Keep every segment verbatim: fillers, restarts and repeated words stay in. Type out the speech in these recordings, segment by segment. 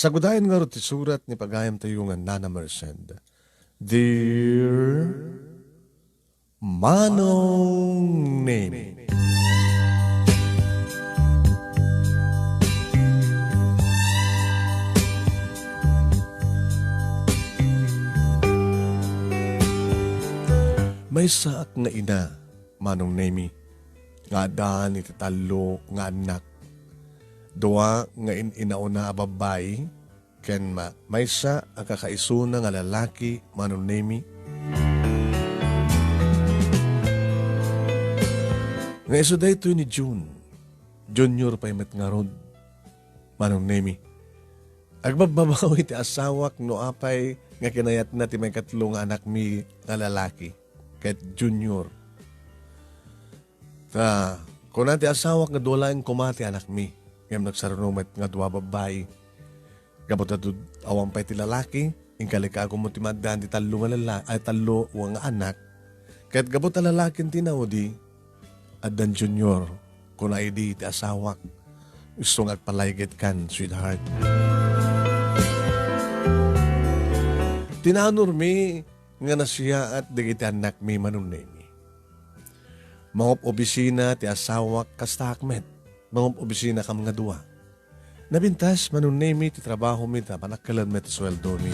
Sagudayen ngarud ti surat ni pagayamtayo nga Nana Merced. Dear Manong Nemi. Maysaak nga ina, Manong Nemi, nga addaan iti tallo nga annak. Dua nga in-inauna a babbai, ken ma-, maysa a kakaisuna nga lalaki, Manong Nemi. Nga isu daytoy ni Jun, junior pay met ngarud, Manong Nemi. Agbabbabawi ti asawak no apay nga kinayatna ti maikatlo nga anakmi nga lalaki, ket junior. Ta, kuna ti asawak nga dua laeng koma ti anakmi, ngem nagsaruno met nga dua babbai. Gapu ta dud-, awan pay ti lalaki, inkalikak met ti maaddaan ti tallo nga lala-, ay, tallo nga anak. Ket gapu ta lalaki ti naudi, addan junior, kuna idi ti asawak, "Isu nga agpalaygitkan, sweetheart." Tinanurmi nga nasiaat dagiti annakmi, Manong Nemi. Mangup-obisina ti asawak, kastaak met. Mangup-obisina kam nga dua. Napintas, Manong Nemi, ti trabahomi ta panakkelenmi ti sueldomi.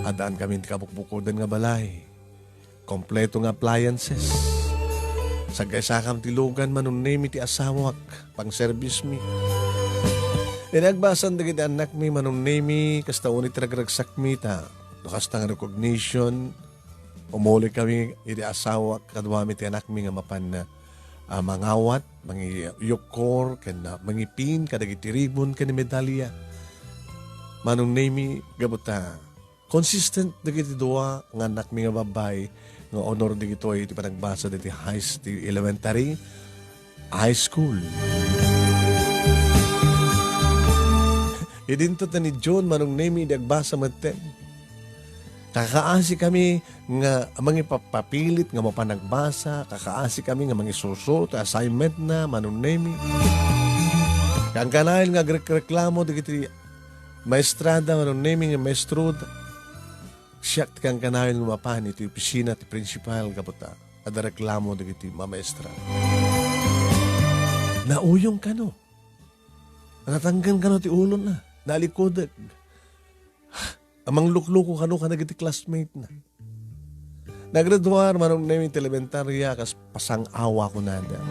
Addaan kami ti kabukbukoden nga balay. Kompleto nga appliances. Saggaysakam ti lugan, Manong Nemi, ti asawak, pangservismi. Inagbasan dagiti annakmi, Manong Nemi, kasta unay ti ragragsakmi ta. No kasta nga recognition, umuli kami iti asawak kaduami ti anakmi nga mapan, ah, mangawat, mangiyukkor, ken, ah, mangipin kadagiti ribon ken medalya. Manong Nemi, gapu ta consistent dagiti dua nga annakmi nga babbai nga honor dagitoy iti panagbasa diti high s-, ti elementary, high school. Idinto ta ni Jun, Manong Nemi, idi agbasa metten. Kakaasi kami nga mangipapapilit nga mapan agbasa, kakaasi kami nga mangisursurat ti assignment na, Manong Nemi. Kankanayon nga agrekreklamo dagiti maestrada, Manong Nemi, nga maestroda. Siak ti kankanayon nga mapan iti opisina ti principal gapu ta adda reklamo dagiti mamaestra. Nauyong kano. Natangken kano ti ulona. Nalikudek. Amang lukluko kano kadagiti classmate na. Naggraduar, Manong Nemi, ti elementarya, kas pasang-awa kunada.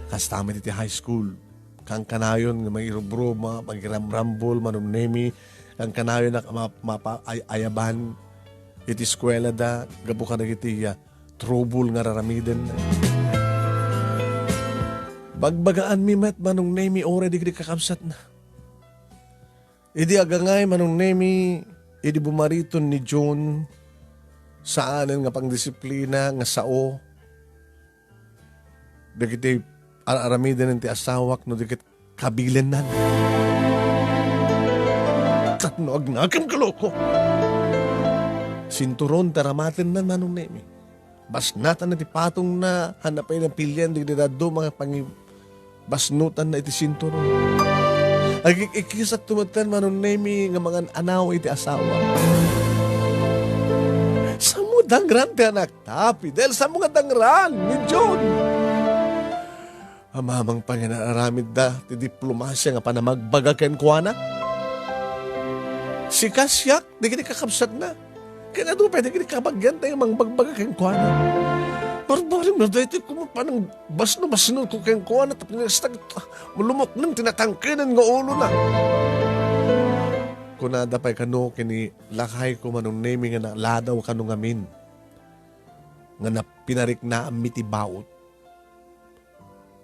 Kasta met iti high school. Kankanayon nga mangirubruma, mangiramrambol, Manong Nemi, kankanayon a ma-, mapa-, ay-, ayaban iti eskuela da, gapu kadagiti, ah, trouble nga raramiden. Bagbagaanmi met, Manong Nemi, uray dagiti kakabsatna. Idi agangay, Manong Nemi, idi bumariton ni Jun, saanen nga pangdisiplina nga sao dagiti ar-aramiden ti asawak no dagiti kabilennan. Tapno agnakem, kaloko! Sinturon ti aramatennan, Manong Nemi. Basnatanna ti patongna, hanna pay napilian dagiti dadduma nga pangi-, basnotanna iti sinturon. Agik-ikisat tumeten, Manong Nemi, nga mangan-anaw iti asawa. Sammo dangran ti anakta, Fidel, sammo nga dangran ni Jun. Amamang pay nga naaramidda ti diplomasia nga panamagbaga kenkuana. Sika, siak, dagiti kakabsatna. Ken adu pay dagiti kabagianta nga mangbagbaga kenkuana. Barbarem na daytoy, koma panangbasnobasnonko kenkuana, tapno nagstag, ah, lumukneng ti natangkenen nga ulona. Kunada pay kano ken ni lakayko, Manong Nemi, nga naladaw kano ngamin nga nap-, pinariknaammi ti baot.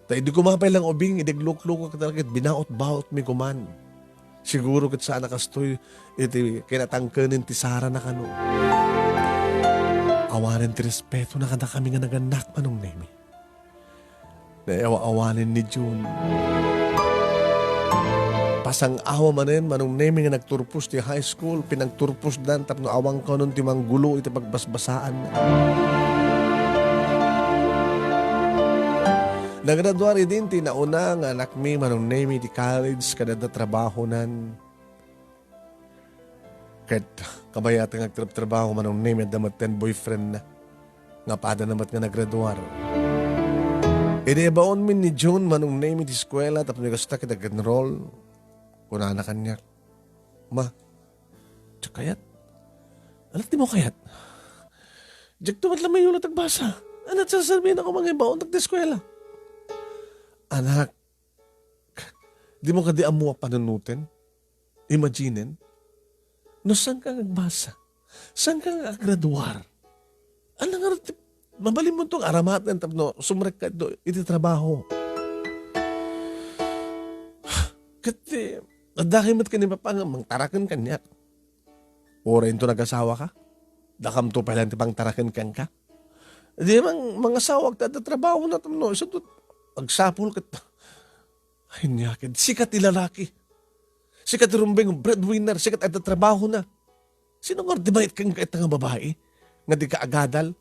Ta idi koma pay lang ubing, idi agluklukok talaga, binaot-baotmi koman. Siguro ket saan a kastoy iti kinatangkenen ti sarana kano. Awanen ti respetona kadakami nga nagannak, Manong Nemi. Naawa-awanen ni Jun. Pasang-awa manen, Manong Nemi, nga nagturpos ti high school, pinagturposdan tapno awan kanon ti manggulo iti pagbasbasaan. Nagraduar idin ti nauna nga anakmi, Manong Nemi, ti college ken adda trabahonan. Ket kabayatan nga agtrabtrabaho, Manong Nemi, adda met ti boyfriendna nga padana met nga nagraduar. Idi ibaonmi ni June, Manong Nemi, ti eskuela tapno kasta ket ag-enroll, kunana kaniak, "Ma, diak kayat." "Ania ti dimo kayat?" "Diakto met la mayulat agbasa. Ania ti sasabienko nga ibaontak ti eskuela?" "Anak, dimo kadi ammo a panunoten? Imaginen? No saanka nga agbasa, saanka nga agraduar, ania ngarud ti mabalinmonto nga aramaten tapno sumrekka iti trabaho?" Ket ti, adda kayat met ken ni Papa nga mangtaraken kaniak. Uray inton agasawaka, dakamto pay laeng ti pangtaraken kenka. Di mang-, mangasawak ta adda trabahona tapno isu agsapul ket, ay, nia ket sika ti lalaki. Sika ti rumbeng breadwinner, sika ti adda trabahona. Sino ngarud ti mangngeg kenka ita nga babai nga dika agadal?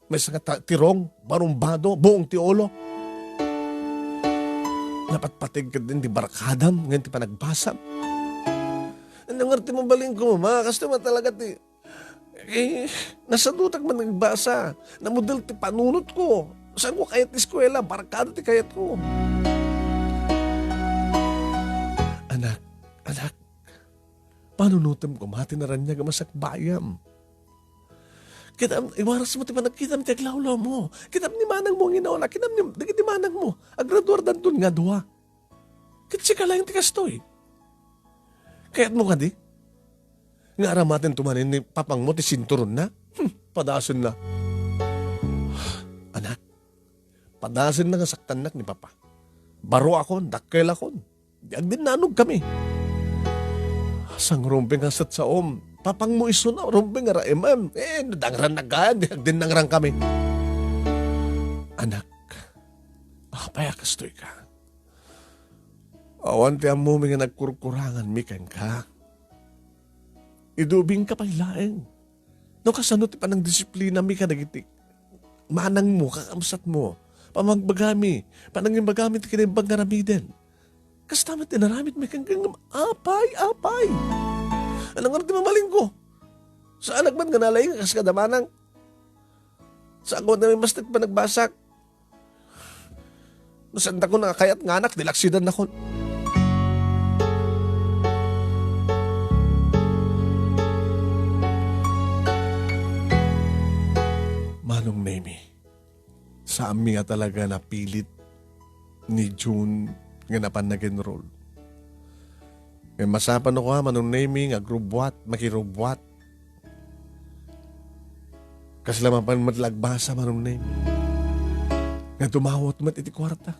Maysa nga ta-, tirong, barumbado, buong ti ulo. Napatpateg ketdin ti barkadam ngem ti panagbasam. Ania ngarud ti mabalinko, Mama? Kastoy met talaga ti, eh, nasadutak man agbasa. Namudel ti panunotko. Saanko kayat ti eskuela, barkada ti kayatko. Anak, anak, panunotem koma ti naraniag a masakbayam. Kitam, iwarasmo ti panagkitam ti aglawlawmo. Kitam ni manangmo nga inawla. Kitam ni, dagiti manangmo, agraduardanton nga dua. Ket sika laeng ti kastoy. Kayatmo kadi nga aramatento manen ni papangmo ti sinturonna? Hmm, padasenna. Anak, padasenna nga saktannak ni Papa. Baruakon, dakkelakon. Di agdinnanogkami. Saan rumbeng a sat saom? Papangmo isu no rumbeng a raemen. Eh, no dangrannak, di agdinnangrankami. Anak, apay a kastoyka? Awan ti ammomi nga nagkurkuranganmi kenka. Idubingka pay laeng. No kasano ti panangdisiplinami kadagiti manangmo, kakabsatmo, pamagbagami, panangimbagami ti kinaimbag nga aramiden. Kasta met ti inaramidmi kenka ngem apay, apay. Ania ngarud ti mabalinko? Saanak met nga nalaing a kas kada manang. Saanko met nga maimbastek panagbasak. No saandakon a kayat nga anak, di laksidannakon. Manong Nemi, saanmi nga talaga napilit ni June nga napan nag-enroll. Ngem masapano koma, Manong Nemi, nga agrubbuat, makirubbuat. Kasla mapan met la agbasa, Manong Nemi, nga dumawat met iti kuarta.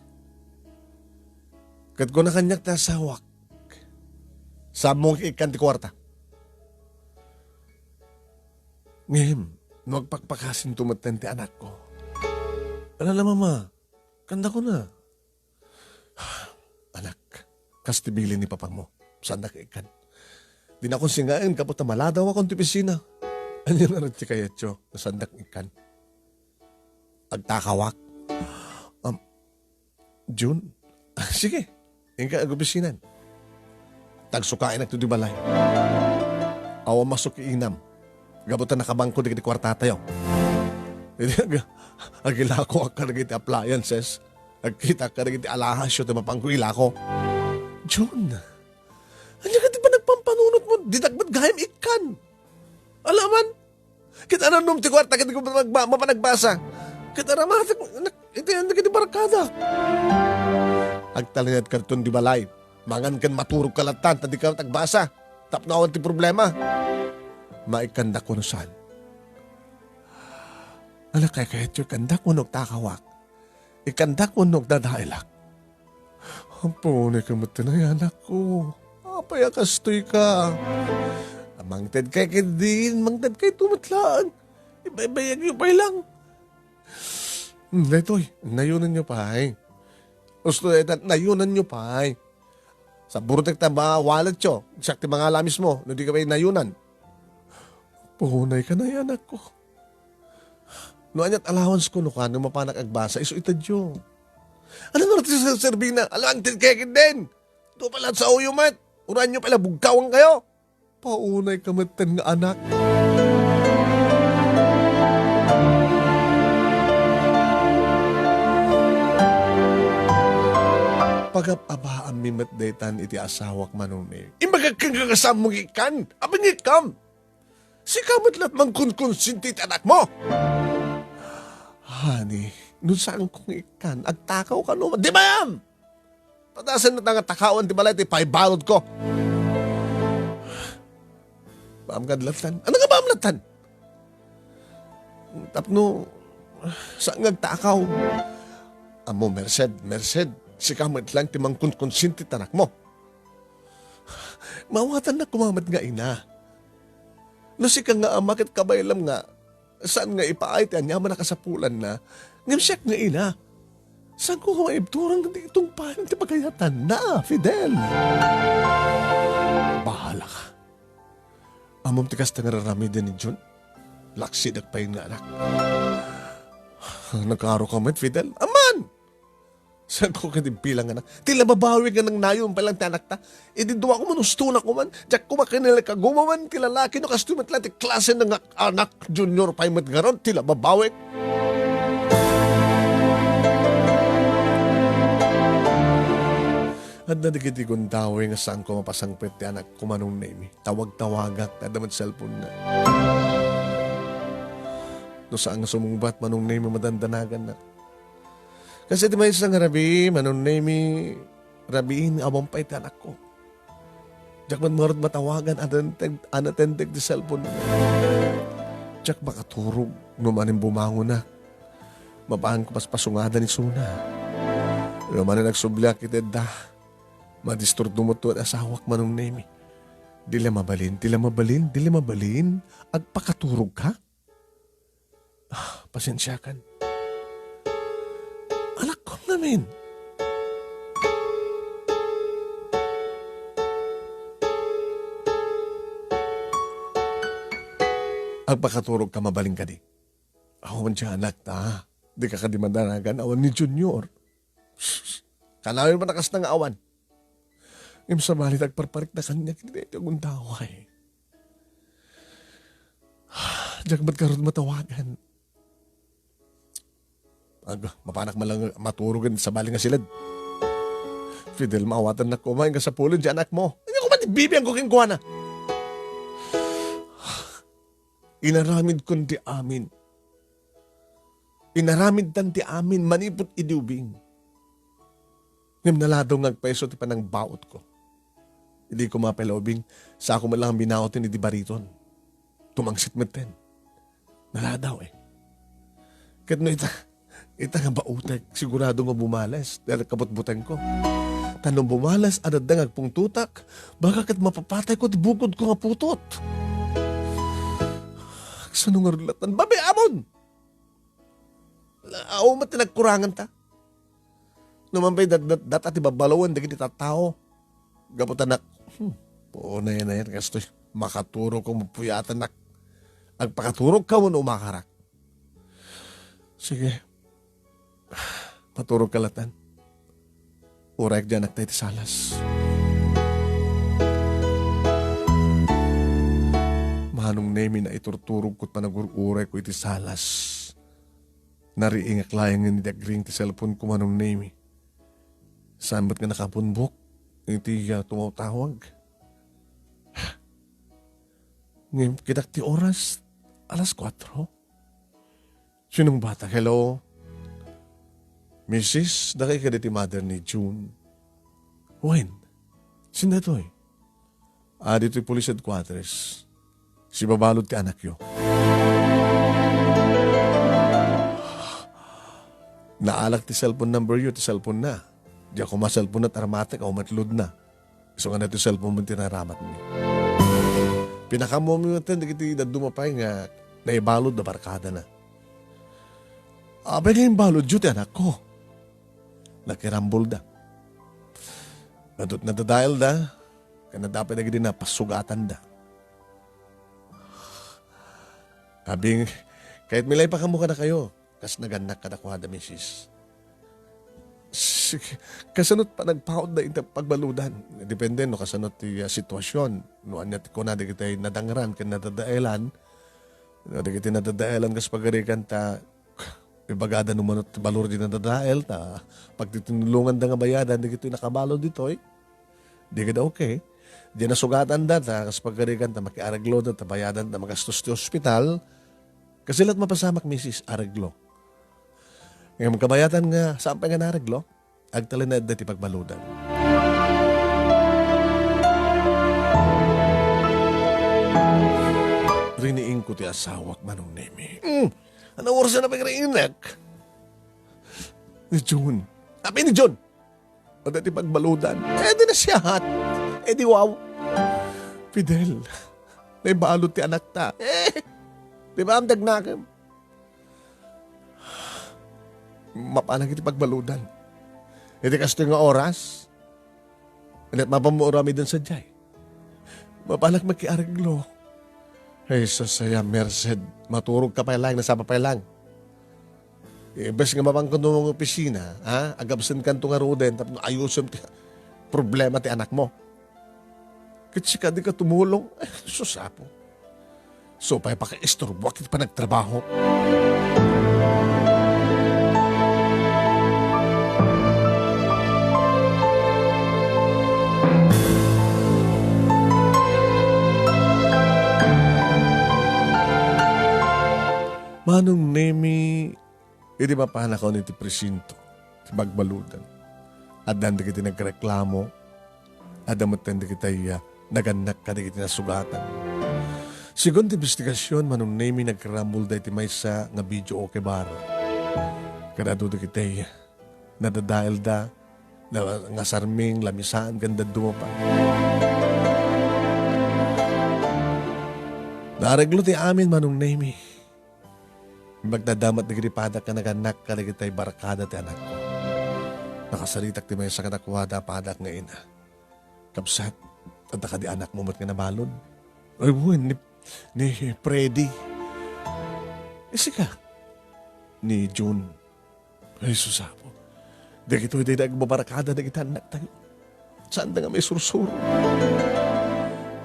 Ket kuna kaniak ti asawak, "Saanmo nga ikkan ti kuarta. Ngem, no agpakpakasinto metten ti anakko." "Ala la, Mama, kandakon a." "Anak, kas ti bilin ni papangmo, saannak ikkan. Dinakon singaen gapu ta maladawakon ti opisina." "Ania ngarud ti kayatyo no saandak ikkan? Agtakawak?" "Am, June?" "Sige, inka ag-opisina. Tagsukaenak ditoy balay. Awan masukiinam gapu ta nakabangko dagiti kuartatayo." Idi ag-, agilakoak kadagiti appliances, agkitaak kadagiti alahasyo ti mapangko ilako. "June, ania kadi panagpampanunotmo? Didak met gayam ikkan. Ala man, ket anannom ti kuarta ket di ko magba-, mapanagbasa. Ket aramatek, nak-, iti, iti barkada." "Agtalinaedka ditoy balay. Mangan ken maturogka lattan, ta dika agbasa. Tapno awan ti problema." "Maikkandak wenno saan? Ala, kaykayatyo ikkandak wenno agtakawak? Ikkandak wenno agdadaelak?" "Apo, unayka met ti nayanakko. Apay a kastoyka? Mangtedkay ketdin, mangtedkayto met laeng. Ibaybayagyo pay lang." "Hmm, daytoy, nayonanyo pay. Usto dayta, nayonanyo pay. Saburotek ta ma-walletyo, siak ti mangala mismo, no dika pay nayonan." "Apo, unayka, nayanakko. No ania't allowance ko, no kano mapanak agbasa, isu itedyo. Ania ngarud ti serserbina? Alang ti kekit din. Adu pay la saoyo met. Uray nyo pay la bugkawan kayo. Paunay ka metten nga anak. Pagab-abaanmi met daytan iti asawak, Manong Nemi. Imbagak kenka nga saanmo nga ikkan. Apay nga ikkam? Sika met la't mangkonkonsinti ti anakmo. Honey, no saanko nga ikkan, agtakaw kano? Di ba yan? Padasen na nga takawan ti balay ti paibaludko. Baam nga adlatan. Ano nga baam latan? Tapno, saan nga agtakaw? Amo, Merced, Merced, sika met lang ti mangkonkonsinti ti anakmo. Maawatannak koma met nga ina. No sika nga ama ket kabaylam nga saan nga ipaay ti aniaman a kasapulanna, ngem siak nga ina. Saanko nga maibturang ti itungpayan ti pagayatanna, Fidel? Bahala ka. Ammom ti kasta nga raramiden ni Jun? Laksidak pay nga anak. Nagkaaro ka met, Fidel? Aman! Saanko kadi bilang anak? Ti lababawik nga nangnayon pay lang ti anakta. Idi dua koman, usto na koman. Diak koma kinalakagumaman ti lalaki no kastoy met lang ti klase na nga anak, Junior pay met ngarud, ti lababawik. Adda dagiti gundaway nga saanko mapasangpet ti anakko, Manong Nemi. Tawag-tawagak, adda met cellphone-na. No saan nga sumungbat, Manong Nemi, madandanagannak. Kas iti maysa nga rabii, Manong Nemi, rabiin, awan pay ti anakko. Diak met ngarud matawagan, unattended, unattended ti cellphone-na. Diak makaturog no manen bumangonak. Mapaanko paspasungada ni Suna. No manen agsubliak iti edda, madisturbo met ti asawak, Manong Nemi. Di la mabalin, di la mabalin, di la mabalin. Agpakaturogka? Ah, pasensiakan. Anakko ngamin. Agpakaturogka mabalin kadi? Awan ti anakta. Dika kadi madanagan awan ni Junior. Kanayon man a kasta nga awan. Ngem sabali, agparparikda kaniak iti daytoy a gundaway. Diak met ngarud matawagan. Aga, mapanak man lang maturog iti sabali nga siled. Fidel, maawatannak koma nga sapulen ti anakmo. Ania koma ti bibiangko kenkuana? Inaramidkon ti amin. Inaramidtan ti amin manipud idi ubing. Ngem naladaw nga agpayso ti panangbautko. Idi koma pay la ubing, saanko met lang binauten idi bariton. Tumangsit metten. Naladaw, eh. Ket no ita, ita nga bautek, sigurado nga bumales, dahil kabutbutengko. Ta no bumales, adda nga agpungtotak, baka ket mapapatayko ti bukodko nga putot. Sano ngarud latan? Babaen! Awan met ti nagkuranganta. No man pay dat-, dat-, data ti babbaloen dagiti tattao. Gapu ta nak-, hmm, punayen, kastoy. Makaturogko, mapuyatanak. Agpakaturogka wenno umakarak. Sige. Maturogka latan. Urayek diay anakta iti salas. Manong Nemi, naiturturogko ket panagur-urayko iti salas. Nariingak laengen idi agring ti cellphone-ko, Manong Nemi. Saan met nga nakabumbok iti, ah, tumawtawag. Ngem kitak ti oras, alas kuatro. Sinungbatak, "Hello? Misis, dakay kadi ti mother ni June?" "Wen? Sino daytoy?" "Ah, ditoy police headquarters. Sibabalud ti anakyo." Naalak ti cellphone number-yo, ti cellphone-na. Diak koma cellphone-na, tarmatek, a umatlod na. Isu nga daytoy cellphone-mo ti naramatmi. Pinakammomi metten dagiti dadduma pay nga naibalud a barkadana. "Apay nga imbaludyo ti anakko?" Nakirambulda. Nadu-, nadadaelda, ken adda pay dagiti napasugatanda. Abi, kayatmi la ipakammo kadakayo, kas nagannak kadakuada, misis. Sige, kasano ti panagpautda iti pagbaludan? Depende no kasano ti, ah, sitwasion. No ania ti kuna dagiti nadangran ken nadadaelan. No dagiti nadadaelan kas pagarigan ta ibagada no mano ti balor di nadadael ta pagtitinulonganda nga bayadan dagitoy nakabalud ditoy. Di kada okay. Di nasugatanda ta kas pagarigan ta makiaregloda ta bayadan ta magastos ti ospital. Kasi la't mapasamak, misis, areglo. Ngem kabayatan nga saan pay nga naareglo, agtalinaedda ti pagbaludan. Riniingko ti asawak, Manong Nemi. Mm. Ano oras na pagriinak? Ni June. Abi ni June. Adda ti pagbaludan. Eh, di nasiahat. Eh, di wow. Fidel, naibalud ti anakta. Eh, di ba, amdag nakem? Mapanak iti pagbaludan. Iti kastoy nga oras, ket mapan mo aramiden sadiay. Mapanak makiareglo. Ay, sasaya, Merced, maturog ka pay lang, nasapa pay lang. Imbes nga mapan kanto nga opisina, ha? Agabsen kanto ngaruden, tapno ayusom ti problema ti anak mo. Ket sika di ka tumulong. Ay, sus, Apo. So, pay pakaisturboak iti panagtrabaho. Manong Nemi, idi mapanakon iti presinto ti pagbaludan, addan dagiti nagreklamo, adda metten dagiti, ah, nagannak kadagiti nasugatan. Segun ti imbestigasion, Manong Nemi, nagramulda iti maysa nga video okay bar. Kada adu dagiti nadadaelda, na, nga sarming, lamisaan, ken dadduma pay. Naareglo ti amin, Manong Nemi. Imbag naddamat dagiti padak nga nagannak kadagiti barkada ti anakko. Nakasaritak ti maysa kadakuada a padak nga ina. Kabsat, adda kadi anakmo met nga nabalud? Ay, wen, ni, ni Freddy. Isika? Ni June. Ay, sus, Apo. Dagitoy daydi agbabarkada dagiti annaktayo. Saanda nga maisursuro.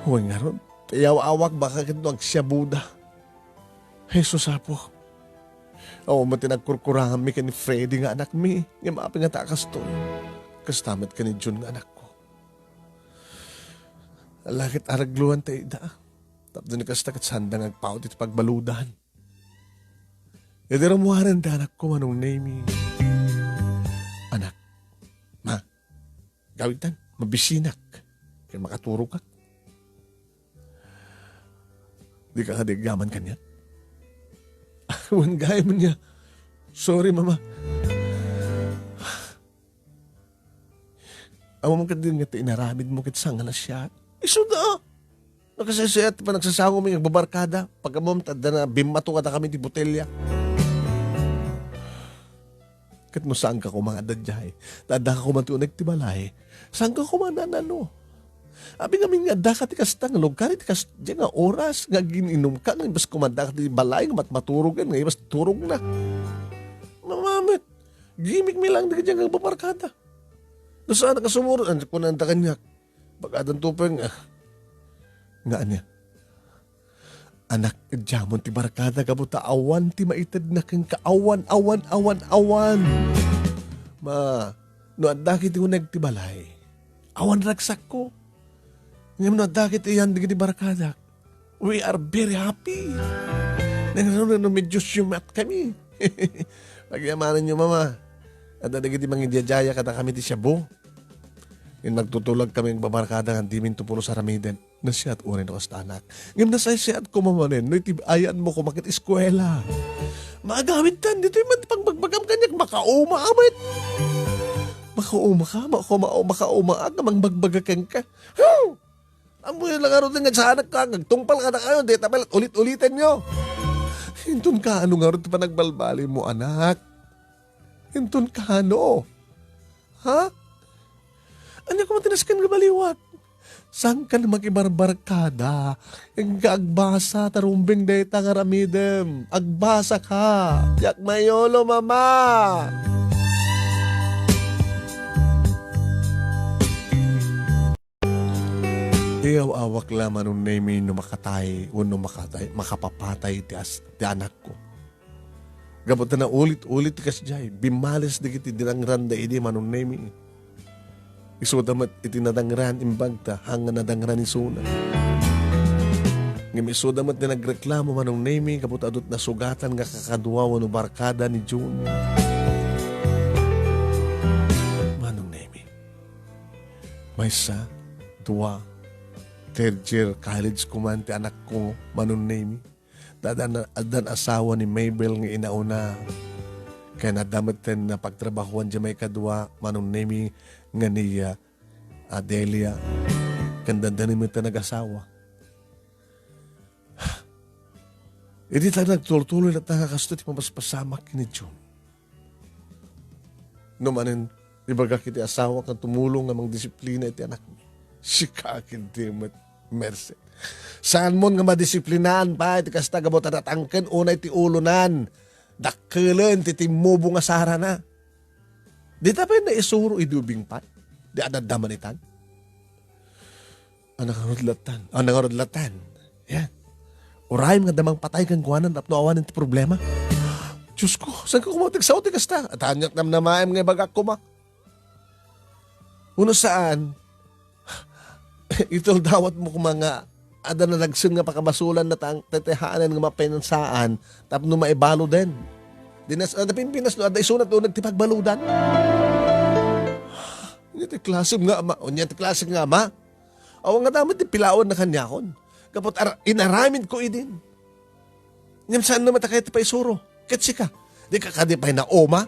Wen ngarud, ti aw-awak baka ket no agsiabuda. Ay, sus, Apo. Awan met ti nagkurkuranganmi ken ni Freddy nga anakmi, ngem apay ngata a kastoy? Kasta met ken ni June nga anakko. Ala ket aregloan ta ida. Tapno ni kasta ket saanda nga agpaut iti pagbaludan. Idi rummuaren ti anakko, Manong Nemi. Anak, ma, gawidtan, mabisinak. Ken makaturogak. Di ka kadi agyaman kaniak? Wen gayam nia. Sorry, Mama. Ammom kadi nga ti inaramidmo ket saan nga nasiat? Isuda! Nakasaysayaat ti panagsasangom nga agbabarkada. Pag-ammom, ta adda na bimmato kadakami ti botelya. Ket no saanka koma nga adda diay, ta addaka koma ti uneg ti balay, saanka koma nanano? Abi ngamin nga addaka ti kasta nga lugar, iti kasta nga oras nga agin-inumka, nga imbes koma addaka ti balay nga matmaturogen, nga imbes turogna. Mama met, gimikmi lang dagiti agbabarkada. No saanak a sumurot, an-, kunanda kaniak, bagadan to pay nga, nga ania? Anak, diamon ti barkada gapu ta awan ti maitedna kenka. Awan, awan, awan, awan. Ma, no adda ket ti uneg ti balay, awan ragsakko. Ngem no adda ket iyan dagiti barkadak, we are very happy. Nagano no medyo siumat kami. Pagyamanan yo, Mama. Adda dagiti mangidiadiaya kadakami ti shabu. Ngem nagtutulagkami agbabarkada nga dimin to pulos aramiden. Nasiat unay no kasta, anak. Ngem nasaysayaat koma manen no iti ayanmo koma ket eskuela. Maagawidtan, ditoy man ti pangbagbagam kaniak, makauma a met. Makauma ka, makauma, makauma a nga mangbagbaga kenka. Huh! Ammoyo la ngarud nga saanak ka, agtungpal kadakayo, dayta pay la ulit-uliten yo. Inton kaano ngarud ti panagbalbalinmo, anak? Inton kaano? Ha? Ania koma ti nasken nga baliwak? Saankan makibarbarkada? Inka agbasa ta rumbeng dayta nga aramidem. Agbasa ka. Diak mayolo, Mama! Iyaw-awak la, Manong Nemi, no makatay wenno makatay, makapapatay ti as-, ti anakko. Gapu ta naulit-ulit ti kasdiay, bimmales dagiti dinangranda idi, Manong Nemi. Isuda met iti nadangran imbag ta, haan nga nadangran isuna. Ngem isuda met ti nagreklamo, Manong Nemi, gapu ta adut nasugatan nga kakadua wenno barkada ni June. Manong Nemi. Maysa, dua, third year college koman ti anakko, Manong Nemi. Addan, addan asawa ni Mabel nga inauna. Ken adda metten a pagtrabahoan diay maikadua, Manong Nemi, nga ni, ah, Adelia. Ken dandani metten nagasawa. Idi ta nagtultuloy latta nga kastoy ti pamaspasamak ken ni June. No manen, ibagak iti asawak nga tumulong nga mangdisiplina iti anakmi. Sika ketdi met, Merced. Saanmon nga madisiplinaan pay ti kasta gapu ta natangken unay ti ulonan. Dakkelen ti timmubo nga sarana. Dita pay naisuro idi ubing pay. Di adda man itan. Anak ngarud latan. Anak ngarud latan. Yan. Urayem nga adda mangpatay kenkuana tapno awanen ti problema. Diosko, saanko koma ti agsao ti kasta? Ania ti namnamaem nga ibagak koma? Wenno saan, ituldaawatmo koma nga adda nadagsen nga pakabasulan a tang-, tetehanen nga mapinsaan tapno maibaludan. Dinas-, adda Pilipinas no, adda isunat uneg ti pagbaludan. Ania ti klasem nga ama? Ania ti klasem nga ama? Awan nga adda met ti pilawanna kaniakon. Gapu ta ar-, inaramidko idin. Ngem saanna met a kayat ti paisuro. Ket sika, dika kadi pay nauma?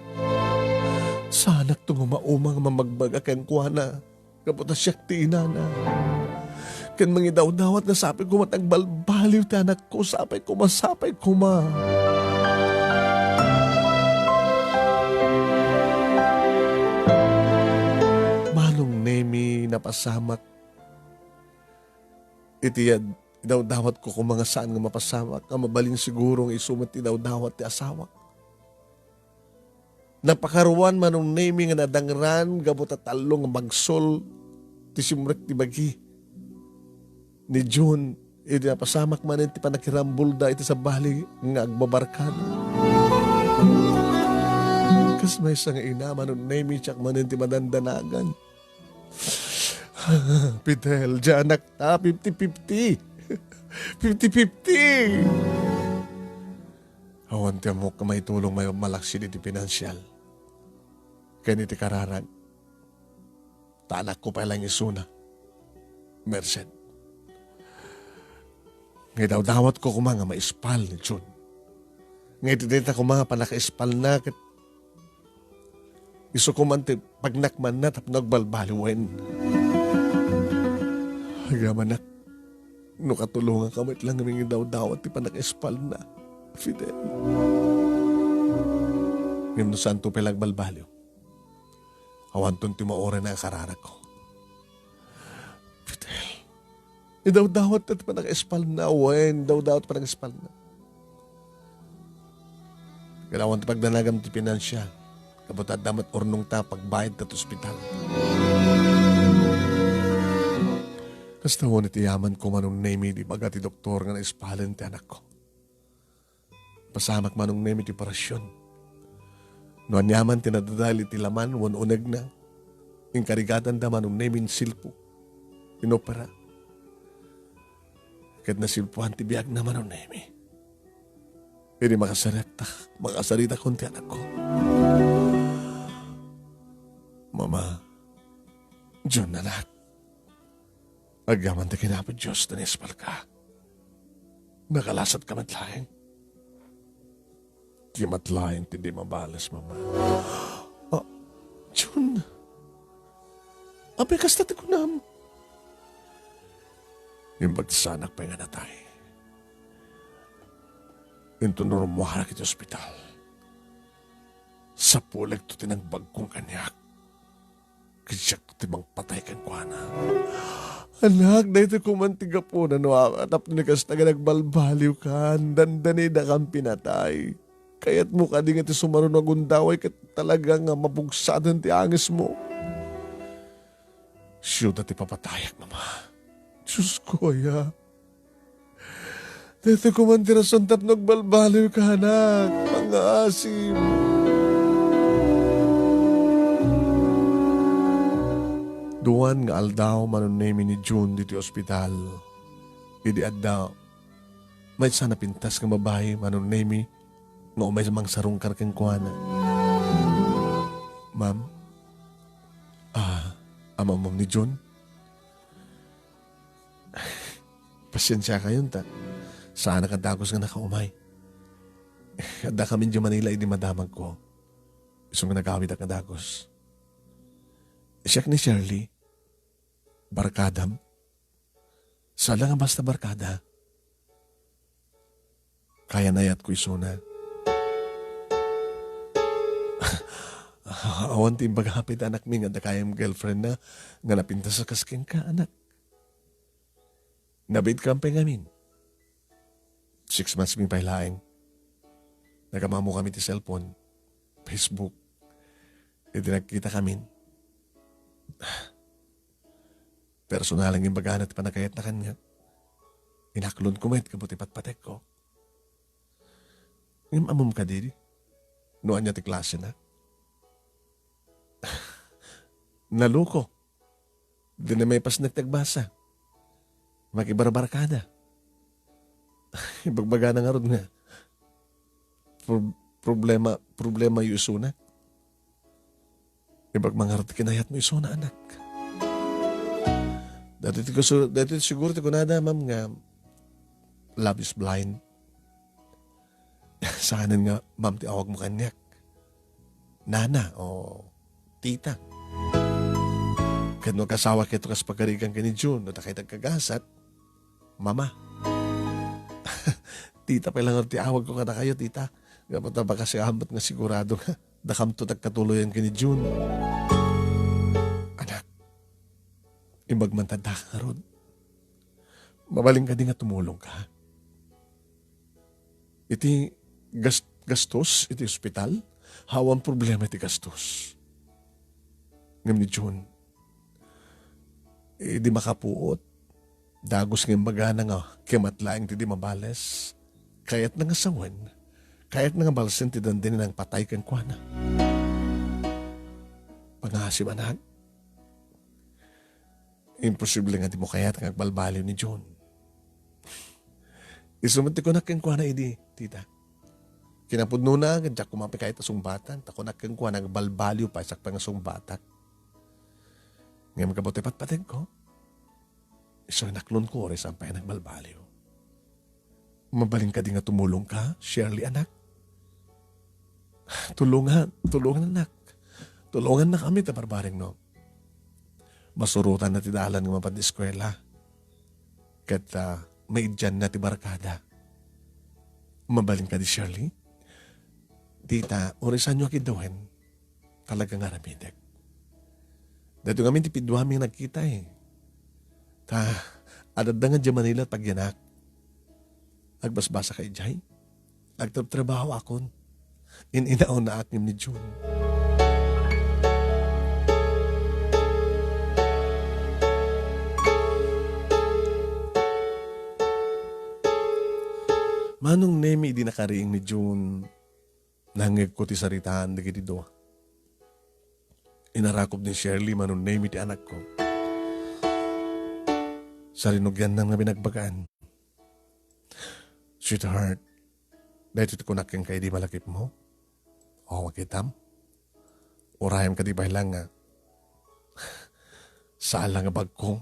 Saanakto nga mauma nga mamagbaga kenkuana. Gapu ta siak ti inana. Ken mangidawdawat nga sapay koma ti agbalbaliw ti anakko, sapay koma, sapay koma. Manong Nemi, napasamak iti ad-, idawdawatko koma nga saan nga mapasamak, a mabalin siguro nga isu met ti idawdawat ti asawak. Napakaruan, Manong Nemi, nga nadangran gapu ta tallo nga magsol ti simrek ti bagi ni June idi napasamak manen ti pannakirambulda iti sabali nga agbabarkada. Kas maysa nga ina, Manong Nemi, siak manen ti madandanagan. Fidel, diay anakta, fifty fifty. Fifty fifty. Awan ti ammok nga maitulong a malaksid iti pinansial ken iti kararag. Ta anakko pay laeng isuna, Merced. Nga idawdawatko koma nga maispal ni June. Nga iti dayta koma nga pannakaispalna ket isu koma ti pagnakmanna tapno agbalbaliwen. Agamanak, no katulonganka met lang nga mangidawdawat ti pannakaispalna, Fidel. Ngem no saanto pay la agbalbaliw, awanton ti mauray nga kararagko. Fidel, idawdawat ti pannakaispalna, wen, idawdawat ti pannakaispalna. Kailangan ti pagdanagam ti pinansial. Gapu ta adda met urnongta pagbayadta ti ospital. Kasta wen iti yamanko, Manong Nemi, idi ibaga ti doktor nga naispalen ti anakko. Pasamak, Manong Nemi, ti operasion. No aniaman ti nadadael iti laman wen unegna, inkarigatanda, Manong Nemi, insilpo, inopera. Ket nasilpuan ti biagna, Manong Nemi. Idi makasaritak, makasaritakon ti anakko. Mama, June, anak. Agyaman ti kinapo Dios ta naispalka. Nakalasatka met laeng. Di met laeng ti di mabales, Mama. Ah, June. Apay kasta ti kunam? Imbag ti saanak pay nga natay. Inton rummuarak iti ospital, sapulekto ti nangbagkong kaniak. Ket siak ti mangpatay kenkuana. Anak, daytoy koma ti gapuna no, a-, tapno ni kasta nga nagbalbaliwkan, dandanidakam pinatay. Kayatmo kadi nga ti sumaruno a gundaway ket talaga nga mapugsaden ti angesmo? Siuda ti papatayak, Mama. Diosko, aya. Daytoy koma ti rason tapno agbalbaliwka, anak. Pangngaasim. Duan nga aldaw, Manong Nemy, ni June ditoy ospital. Idi adda maysa a napintas nga babai, Manong Nemy, nga umay mangsarungkar kenkuana. Ma'am, ah, amamom ni June? Pasiensiakayon ta saanak a dagus nga nakaumay. Addakamin idiay Manila idi madamagko. Isu nga nagawidak nga dagus. Siak ni Shirley, barkadam. Saan la nga basta barkada. Kayan-ayatko isuna. Awan ti imbaga pay ti anakmi nga adda kayam girlfriendna nga napintas a kas kenka, anak. Nabiitkami pay ngamin. Six months mi pay laeng. Nagam-ammokami ti cellphone, Facebook. Idi nagkitakamin, personal nga imbagana ti pannakayatna kaniak. Inaklonko met gapu ti patpatekko. Ngem ammom kadi no ania ti klasena? Naloko. Dina maipasnek ti agbasa. Makibarbarkada. Ibagbagana ngarud nga, pro-, problema, problemayo isuna. Ibagma ngarud ti kinayatmo isuna, anak. Daytoy ti kusu-, daytoy siguro ti kunada, ma'am, nga love is blind. Saanen nga ma'am ti awagmo kaniak. Nana o tita. Ket no agkasawa ketdi kas pagarigan ken ni June, no dakay ti agkagasat, mama. Tita pay laeng ti awagko kadakayo, tita. Gapu ta bakas nga ammok nga sigurado nga dakamto ti agkatuloyan ken ni June. Anak, imbag man ta daka ngarud. Mabalin kadi nga tumulongka? Iti gas-, gastos iti ospital, awan problema iti gastos. Ngem ni June, idi makapuot, dagus nga imbagana nga kemat laeng ti di mabales, kayatna nga sawen, kayatna nga balsen ti dandani nangpatay kenkuana. Pangngaasim, anak. Imposible nga dimo kayat nga agbalbaliw ni June. Isu met ti kunak kenkuana idi, tita. Kinapudnona, ket diak koma pay kayat a sungbatan, ta kunak kenkuana, agbalbaliw pay, siak pay nga sungbatak. Ngem gapu ti patpategko, isu nga inaklonko, uray saan pay nagbalbaliw. Mabalin kadi nga tumulongka, Shirley, anak? Tulongan, tulongan, anak. Tulongannakami ta barbareng no. Masurotanna ti dalan nga mapadi eskuela. Ket, ah, maidianna ti barkada. Mabalin kadi, Shirley? Tita, uray saanyo a kiddawen. Talaga nga aramidek. Daytoy ngamin ti piduami nga nagkita, eh. Ta, adda nga diay Manila ti pagyanak. Agbasbasaka idiay. Agtrabtrabahoakon. In-inaonaak ngem ni June. Manong Nemy, idi nakariing ni June, nangngegko ti saritaan dagiti dua. Inarakop ni Shirley, Manong Nemy, ti anakko. Sarinugianna nga binagbagaan. Sweetheart, daytoy ti kunak kenka idi malakipmo. O, makitam? Urayem kadi pay laeng nga saan la nga bagko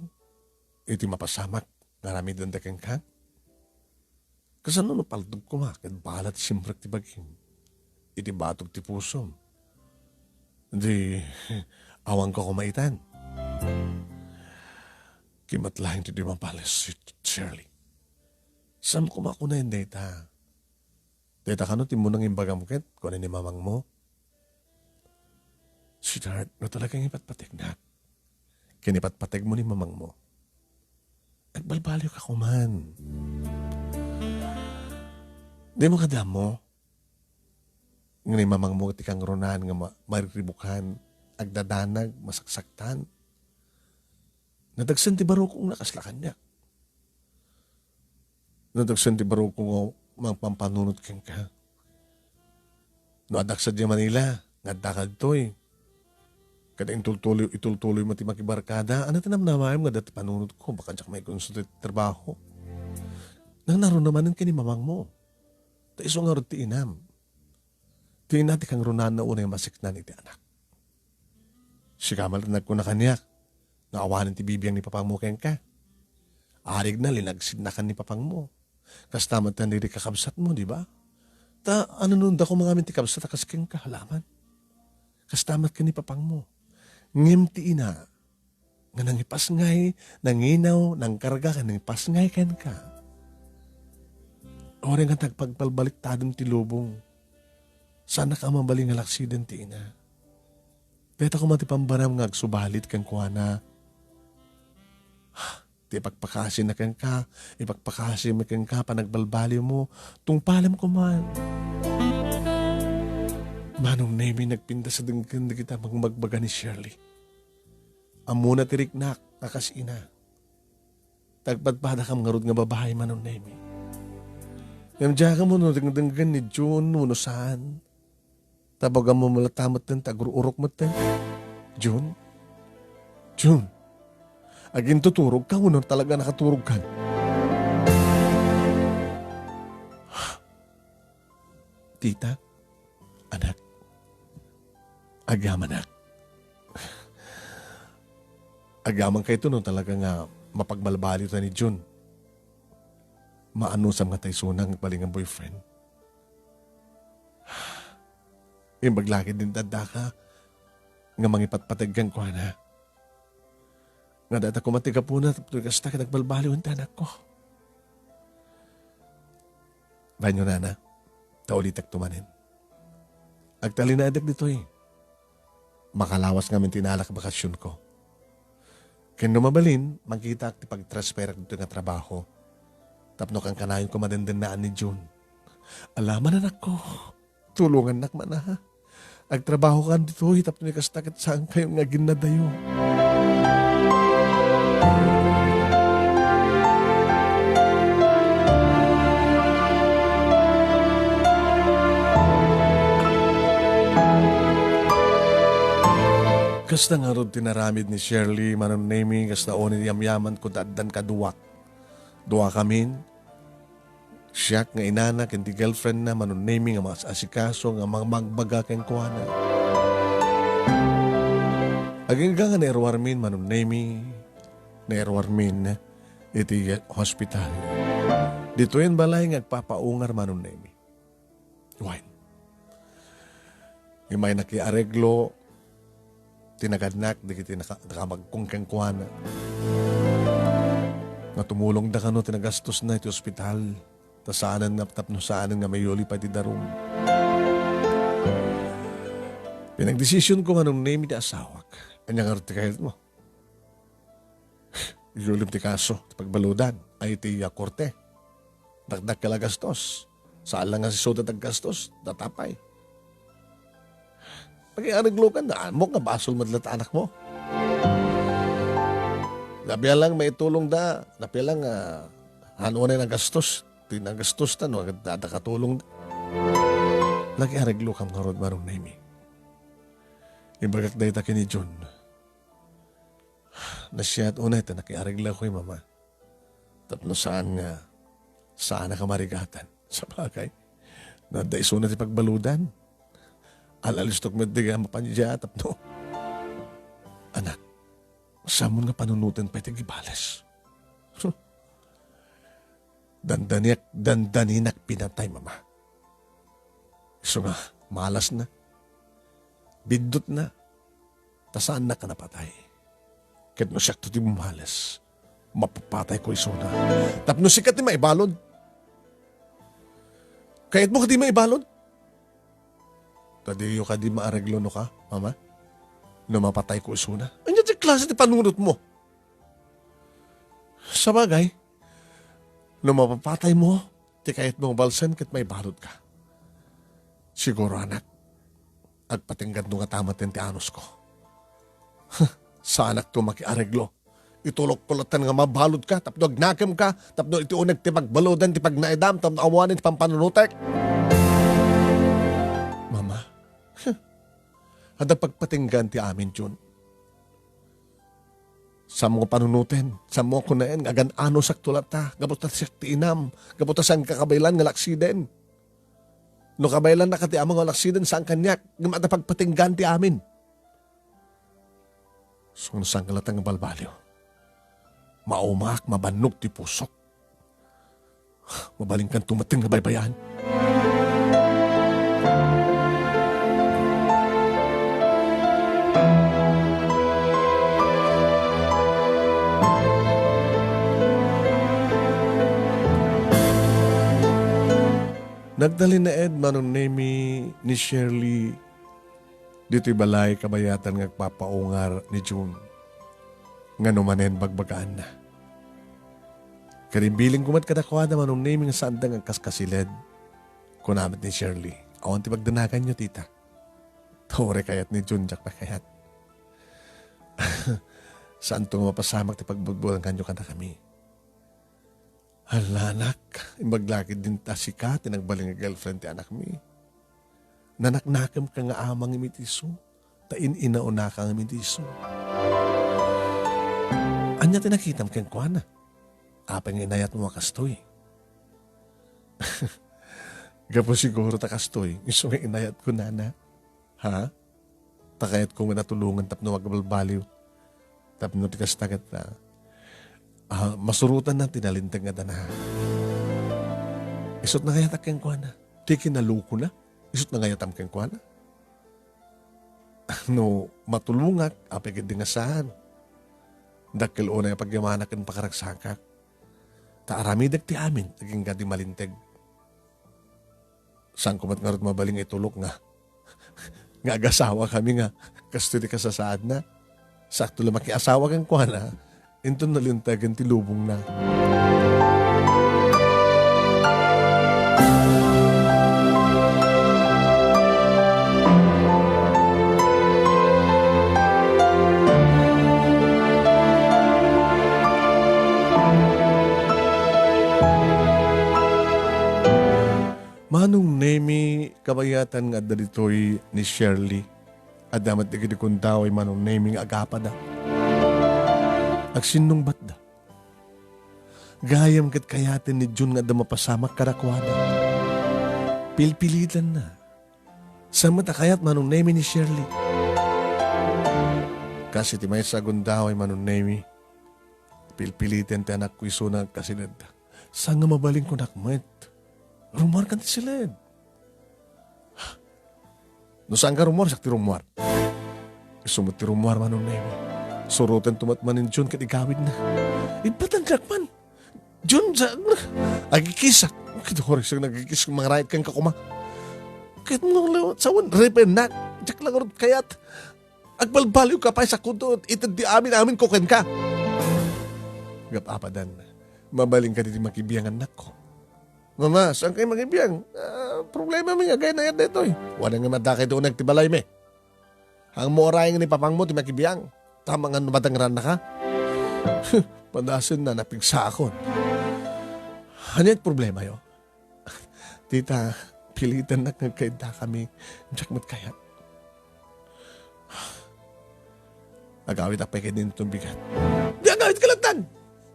iti mapasamak nga aramidenda kenka? Kasano no paltog koma ket bala ti simrek ti bagim iti batog ti pusom? Di, awanka koma itan. Kemat laeng ti di mabales, Shirley. Saan koma kunaen dayta? Dayta kano ti immuna nga imbagam ket, kuna ni mamangmo. Sweetheart, no talaga nga ipatpategnak ken ipatpategmo ni mamangmo, agbalbaliwka koman. Dimo kadi ammo nga ni mamangmo ti kangrunaan nga ma-, mariribukan, agdadanag, masaksaktan. Nadagsen ti barukongna kasla kaniak. Natuksen ti barukko nga mangpampanunot kenka. No addak sadiay Manila, nga adda kadtoy. Kada intultuloy, itultuloy mo ti makibarkada, ano ti namnamaem nga adda ti panunotko, baka diak maikonsulta ti trabaho. Nangnaruna manen ken ni mamangmo. Ta isu ngarud ti inam. Ti ina ti kangrunana unay masiknan iti anak. Sika met ti nagkuna kaniak, nga awanen ti bibiang ni papangmo kenka. Arigna, linagsidnakan ni papangmo. Kasta met ti dagiti kakabsatmo, di ba? Ta, ano no, dako ngamin ti kabsat a kas kenka, laman. Kasta met ken ni papangmo. Ngem ti ina, nga nangipasngay, nanginaw, nangkarga, ken nangipasngay kenka. Uray nga nagpagbalbaliktadem ti lubong. Saanak a mabalin nga laksiden ti ina. Dayta koma ti pambanam nga agsubalit kenkuana. Ti ipakpakasina kenka, ipakpakasimi kenka, panagbalbaliwmo, tungpalem koman. Manong Nemi, nagpintas a denggen dagiti mangbagbagbaga ni Shirley. Ammona ti riknak a kas ina. Tagpadpadakam ngarud nga babai, Manong Nemi. Ngem diakam no dengdenggen ni June wenno saan. Ta baga mo latta metten ti agru-urok metten. June? June? Agintuturogka wenno talaga nakaturogkan? Tita? Anak? Agyamanak? Agyamankayto no talaga nga mapagbalbaliwta ni June. Maanusam nga ta isuna nga agbalin nga boyfriend. Imbag la ketdin ti addaka nga mangipatpateg kenkuana. Nga dayta koma ti gapuna tapno kasta ket agbalbaliwen ti anakko. Bain, nana, ta ulitekto manen. Agtalinaedek ditoy. Makalawas ngamin ti inalak a bakasionko. Ken no mabalin, makitaak ti pagtransferak ditoy nga trabaho. Tapno kankanayonko madendennaan ni June. Alaman, anakko. Tulongannak man, ha? Agtrabahokan ditoy tapno kasta ket saankayon nga aginnadayo. Kasta ngarud ti naramid ni Shirley, Manong Nemi, kasta unay yamyamanko ta addan kaduak. Duakamin, siak nga inana ken ti girlfriendna, Manong Nemi, nga maas-asikaso, nga mangmagbaga kenkuana. Agingga nga nairuarmin, Manong Nemi, nairuarmin iti hospital. Ditoyen balay nga agpapaungar, Manong Nemi. Wen. Immay nakiareglo ti nagannak dagiti naka-, nakabagkong kenkuana. Nga tumulongda kano ti nagastosna iti ospital. Ta saanen nga, tapno saanen nga mayuli pay ti darum. Pinagdesisionko, Manong Nemi, ti asawak. Ania ngarud ti kayatmo? Iyulim ti kaso ti pagbaludan ay ti, ah, korte. Dakdakkel a gastos. Saan la nga isuda ti aggastos, datapay. Pakiareglokan, ammok nga basol met la ti anakmo. Napia lang maitulongda, napia lang, ah, haan unay nagastos, ti nagastosta, no, adda katulongda. Nakiareglokam ngarud, Manong Nemi. Ibagak dayta ken ni June. Nasayaat unay ta nakiareglako, Mama. Tapno saan nga, saanak a marigatan. Sabagay, no adda isuna ti pagbaludan. Al-alistok met di nga mapan idiay tapno. Anak, saanmon nga panunoten pay ti agibales. Dandaniak, dandaninak pinatay, Mama. Isu nga, malasna. Biddutna. Ta saannak a napatay. Ket no siakto ti bumales, mapapatayko isuna. Tapno sika ti maibalud. Kayatmo kadi maibalud? Ta diyo kadi maareglo no ka, Mama? No mapatayko isuna? Ania ti klase ti panunotmo? Sabagay, no mapapataymo ti kayatmo nga balsen ket maibaludka. Siguro, anak, agpatinggadno ngata met ti anusko. Saanakto makiareglo. Itulokko latta nga mabaludka tapno agnakemka, tapno iti uneg ti pagbaludan ti pagnaedam, tapno awanen ti pampanunotek. Mama, adda pagpatinggaan ti amin, Jun. Saanmo panunoten, saanmo kunaen nga agan-anosakto latta, gapu ta siak ti inam, gapu ta saanka kabaelan nga alaksiden. No kabaelannaka ti among alaksiden, saan kaniak, ngem adda pagpatinggaan ti amin. Saan nga latta nga balbaliw. Maumaak, mabannog ti pusok. Mabalinkanto met nga baybay-an. Nagtalinaed Manong Nemi ni Shirley ditoy balay kabayatan nga agpapaungar ni June nga no manen bagbagaanna. Ket imbilinko met kadakuada Manong Nemi nga saanda nga agkaskasiled. Kuna met ni Shirley, "Awan ti pagdanaganyo, tita. Uray kayat ni June, diak pay kayat. Saanto nga mapasamak ti pagbutbutanganyo kadakami." Hala, anak, imbag la ketdin ta sika ti nagbalin nga girlfriend ti anakmi. Nanaknakemka nga ama ngem iti isu, ta in-inaunaka ngem iti isu. Ania ti nakitam kenkuana? Apay nga inayatmo a kastoy? Gapu siguro ta kastoy, isu nga inayatko, nana. Ha? Ta kayatko nga natulongan tapno agbalbaliw. Tapno ti kasta ket, ah, ah, masurotanna ti nalinteg nga dana. Isut' nangayatak kenkuana. Ti kinalukona, isut' nangayatam kenkuana. No matulongak, apay ketdi nga saan? Dakkel unay a pagyamanak ken pakaragsakak. Ta aramidek ti amin, agingga ti malinteg. Saanko met ngarud mabalin nga itulok nga, nga agasawakami nga kastoy ti kasasaadna. Sakto la makiasawa kenkuana, inton nalintegen ti lubongna. Manong Nemi, kabayatan nga adda ditoy ni Shirley. Adda met dagiti gundaway Manong Nemi nga agapada. Agsinnungbatda. Gayam ket kayaten ni June nga adda mapasamak kadakuada. Pilpilitanna. Saan met a kayat Manong Nemi ni Shirley. Kas iti maysa a gundaway Manong Nemi, pilpiliten ti anakko isuna nga agkasiled. Saan nga mabalin kunak met? Rummuarkan ti siled. No saanka rummuar, siak ti rummuar. Isu met ti rummuar Manong Nemi. Surotento met manen ni June ket igawidna. Ibatangak man. June, sa-, agikisak. Ket horek siak nagikis, mangarayat kenka koma. Ket no, sawen, repennak. Diak la ngarud kayat. Agbalbaliwka pay, saanko ited ti amin-aminko kenka. Gap-apadan. Mabalinka ditoy makibiang, annakko. Mama, saan kayo makibiang? Ah, problemami nga agay-ayat daytoy. Wen nga, adda kay uneg ti balaymi. Ammo uray ni papangmo ti makibiang. Tama nga no madangrannaka. Padasenna, napigsakon. Ania ti problemayo? Tita, pilitannak nga agkaiddakami. Diak met kayat. Agawidak pay ketdi inton bigat. Di agawidka latta.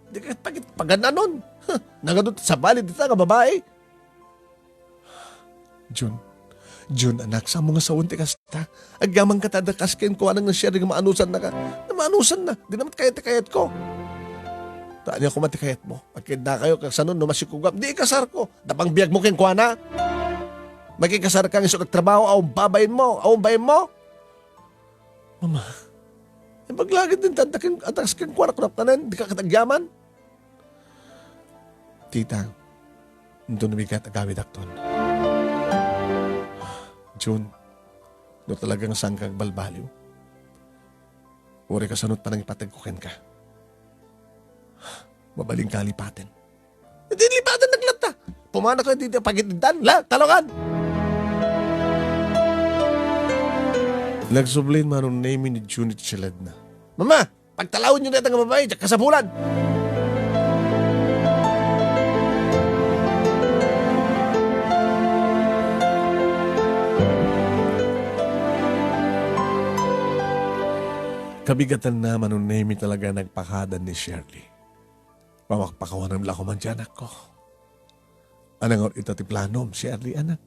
Di ka pagit pagananon. Huh, nagadu ti sabali dita nga babai. June. June, anak, saanmo nga sawen ti kasta? Agyamankata a kas kenkuana nga siya, di nga maanusannaka. Nga maanusanna, di na met kayat ti kayatko. Ta ania koma ti kayatmo? Agkaiddakayo, kasano no masikugam? Di ikasarko. Tapang biagmo kenkuana? Makikasarka nga isu agtrabaho, awan babainmo, awan bainmo? Mama, imbag la ketdin ta adda ken-, adda kas kenkuana, kunam tanen, dika ket agyaman. Tita, inton bigat agawidakton. June, no talaga nga saanka agbalbaliw, uray kasano ti panangipategko kenka. Mabalinka a lipaten. Iti lipatennak latta. Pumanakto iti pagitdan. La, talongan! Nagsubli Manong Nemi ni June iti siledna. Mama! Pagtalawenyo dayta nga babai, diak kasapulan. Kabigatanna, Manong Nemy, talaga nagpakada ni Shirley. Pamakpakawanem la koma ti anakko. Ania ngarud ita ti planom, Shirley, anak?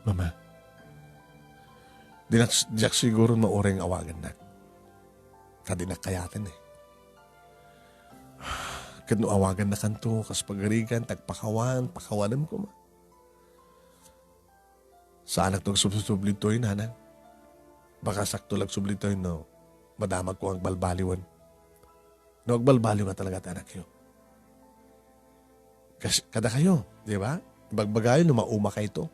Mama, dinak, diak siguro mauray nga awagannak. Ta dinak kayaten, eh. Ket no awagannakanto kas pagarigan, ta agpakawan, pakawanem koma. Saanakto agsubsubli toy, nanang. Baka sakto la agsubli toy no madamagko nga agbalbaliwen. No agbalbaliw nga talaga ti anakyo. Kas-, kadakayo, di ba? Ibagbagayo no maumakayto.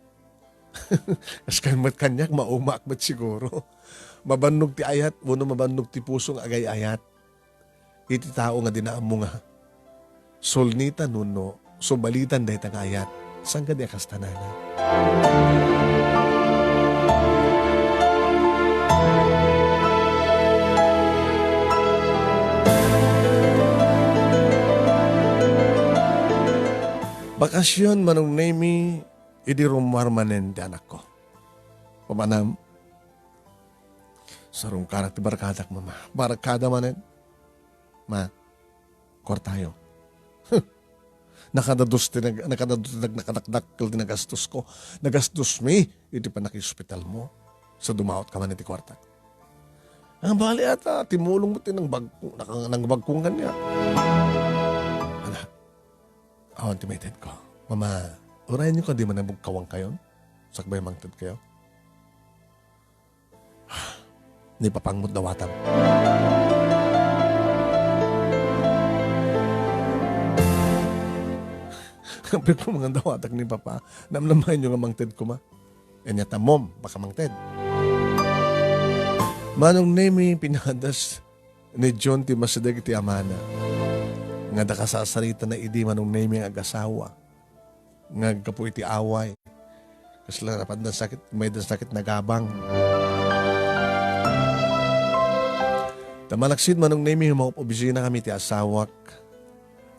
Kas kan met kaniak, maumaak met siguro. Mabannog ti ayat, wenno mabannog ti puso nga agay-ayat iti tao nga dina ammo nga sulnitan wenno subalitan dayta nga ayat. Saan kadi a kasta, nanang? Bakasion, Manong Nemy, idi rummuar manen ti anakko. Papanam, sarungkanak ti barkadak, Mama. Barkada manen. Ma, kuartayo. Huh. Nakadadus ti nag-, nakadadus ti nag-, nakadakdakkel ti nagastosko. Nagastusmi iti pannakiospitalmo. Sa dumaotka man iti kuartak. Ang bali ata, timulong mo ti nang bag-, naka-, nang bagkong kanya. Ala, awan ti maitedko. Mama, urayenyo kadi man a bugkawangkayon? Sakbay mangtedkayo? Ni Papang met dawatam. Apay koma nga dawatak ni Papa. Namnamaenyo nga mangted koma. Ania ta, Mom, baka mangted. Manong Nemy, pinadas ni John ti masideg iti amana. Nga da kasasaritana idi, Manong Nemy, nga agasawa. Nga aggapu iti away. Kasla napaddan sakit, maydan sakit nagabang. Ta malaksid, Manong Nemy, humangup-obisina kami ti asawak.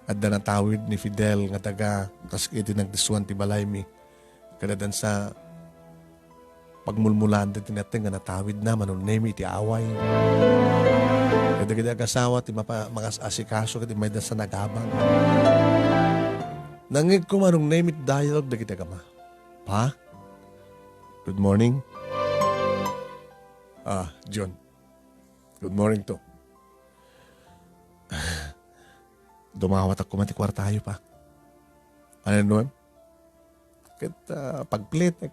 Adda natawid ni Fidel nga taga kas iti nagdiswan ti balaymi. Kadadansa pagmulmulaan ti nateng nga natawidna, Manong Nemy, iti away. Kadagiti agasawa ti mapa-, mangas-asikaso ket maydansa nagabang. Nangngegko, Manong Nemy, ti dialogue dagiti agama. Pa? Good morning. Ah, John. Good morning to. Dumawatak koma ti kuartayo, Pa. Ano, Noem? Ket, ah, pagpilitek.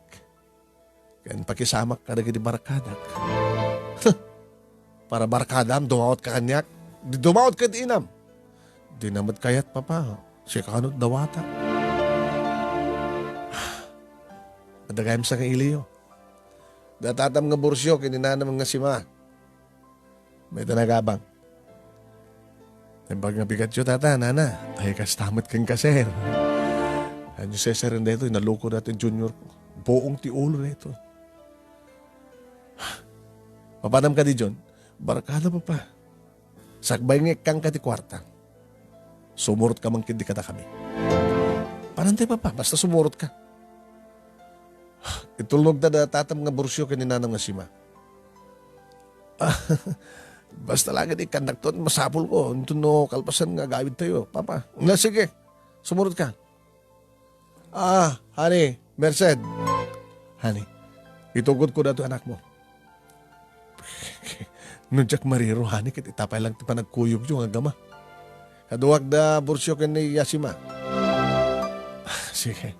Ken pakisamak kadagiti barkadak. Para barkadam, dumawatka kaniak. Di dumawatka iti inam. Di na met kayat, Papa. Sika no dawatak. Adda gayam sa nga iliyo. Da tatam nga bursio ken ni nanam nga sima. Mayta nagabang. Naimbag nga bigatyo, Tata, Nana. Ay, kasta met kenka, sir. Ania, sir, daytoy, naloko daytoy junior ko. Buong ti ulo daytoy. Mapanam kadi, John? Barkada, Papa. Sakbay nga ikkanka ti kuarta, sumurotka man ketdi kadakami. Panantay, Papa, basta sumurotka. Itulnogda da tatam nga bursio ken ni nanam nga sima. Basta la ket ikkannakto, masapulko. Inton no kalpasan nga agawidtayo, Papa. Na, sige. Sumurotka. Ah, honey, Merced. Honey, itugodko daytoy anakmo. No diak mariro, honey, ket ita pay lang ti panagkuyogyo nga agama. Kaduak da bursio ken ni Yasima. Sige.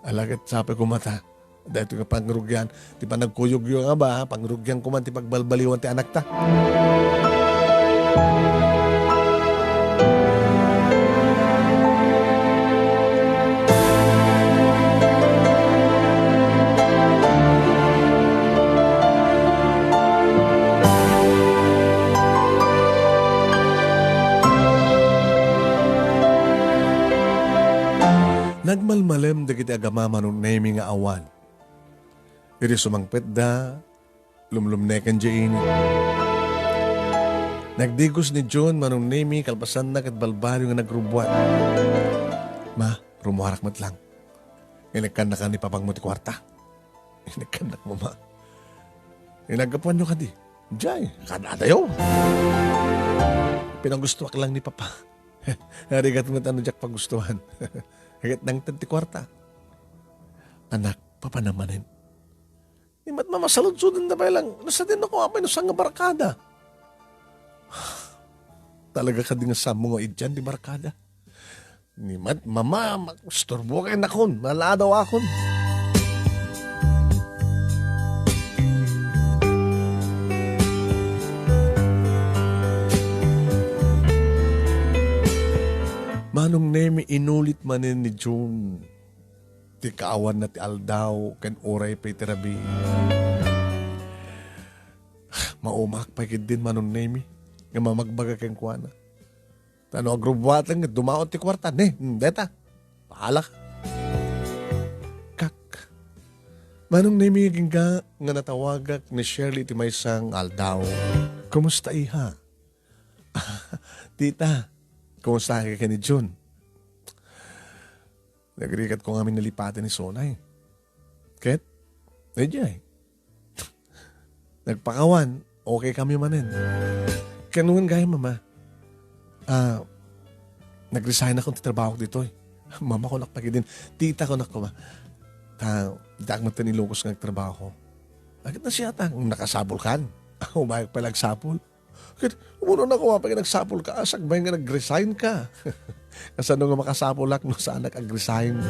Ala ket sapay koma ta. Daytoy nga pangrugian, ti panagkuyogyo nga ba, pangrugian koma ti pagbalbaliwan ti anakta. Nagmalmalem dagiti agama, Manong Nemy, nga awan. Idi sumangpetda, lumlumneken diay init. Nagdigos ni June, Manong Nemi, kalpasanna ket balbaliw nga nagrubbuat. Ma, rumuarak met lang. Inekkannakan ni papangmo ti kuarta. Inekkannak, Mama. Inaggapuanyo kadi? Jay, kada tayo. Pinagustuak lang ni Papa. Narigat met ano diak pagustuhan. Ket nangted ti kuarta. Anak, papanamanen. Ni mat mamasaludsodenda pay lang, no sadin ako apay no saan nga barkada. Talaga kadi nga sammo nga idian ti barkada. Ni mat mama, istorbo kay nakon, maladaw akon. Manong Nemi, inulit manen ni June ti kaawanna ti aldaw ken uray pay ti rabii. Maumaak pay ketdin, Manong Nemi, nga mamagbaga kenkuana. Ta no agrubbuatan nga dumaon ti kuarta, ne, hmm, deta. Bahala ka. Kak. Manong Nemi, agingga nga natawagak ni Shirley ti maysa nga aldaw. Kumusta, iha? Tita, kumusta ka ken ni June? Nagrikatko ngamin nalipatan ni Sonay. Ket, daydiay. Nagpakawan, okay kami manen. Ken wen gayam, Mama. Ah, nag-resign ako ti trabaho ditoy. Mama, kunak pay ketdin. Tita, kunak, Mama. Ta, diak met Ilocos nga agtrabaho. Agit na siya ta, nakasapul kan. Umayag pay la agsapul. Ket, umuna, kunak pay nga nagsapul ka, asakbay nga nag-resign ka. Kasano nga makasapulak no saanak ag-resign?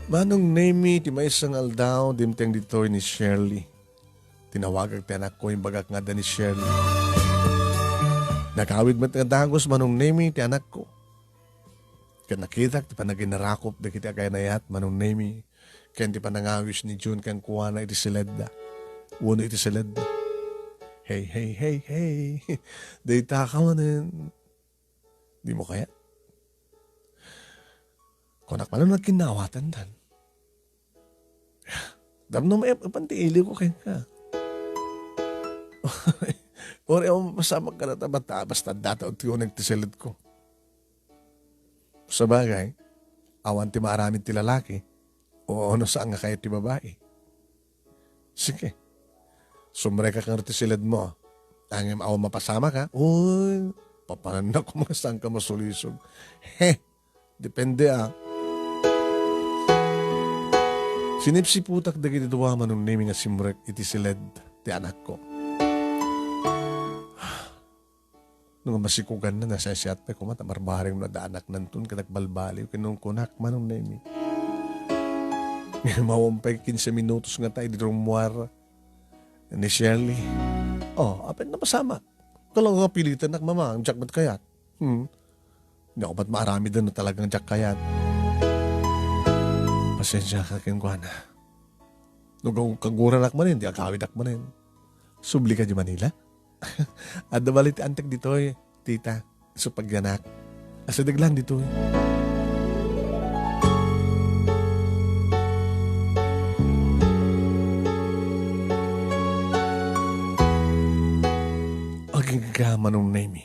Manong Nemi, ti maysa nga aldaw, dimteng ditoy ni Shirley. Tinawagak ti anakko, imbagak nga adda ni Shirley. Nagawid met nga dagus, Manong Nemi, ti anakko. Ket nakitak ti panaginarakop dagiti agayat-ayat, Manong Nemi, ken ti panangawis ni June kenkuana iti siledda. Wenno iti siledda. Hey, hey, hey, hey. Dayta ka manen. Dimo kayat? Kunak pay no nagkinnaawatan tan. Tapno maep-epan ti iliwko kenka. Uray awan mapasamak kada ta basta, basta data ti uneg ti siledko. Sabagay, awan ti maaramid ti lalaki, o no saan nga kayat ti babai. Sige. Sumrekak ngarud ti siledmo. Ngem awan mapasamak, ha? Uy, papanannak koma saanka masulisog. He, depende, ah. Sinipsiputak dagiti dua, Manong Nemi, nga simrek iti siled ti anakko. No nga masikuganna, nasaysayat pay koma ta barbareng no adda anaknanton ket agbalbaliw ken nungkunak, Manong Nemi. Ngem awan pay kinse minutos ngata idi rummuar ni Shirley. Oh, apay napasamak? Talaga nga pilitenak, Mama, diak met kayat. Hmm. Diak met maaramiden no talagang diak kayat. Pasensiaka kenkuana. No kaguranak manen, di agawidak manen. Subli ka di Manila? Adda bali ti antek ditoy, tita, isu pagyanak. Asideg lang ditoy. Agingga, Manong Nemi.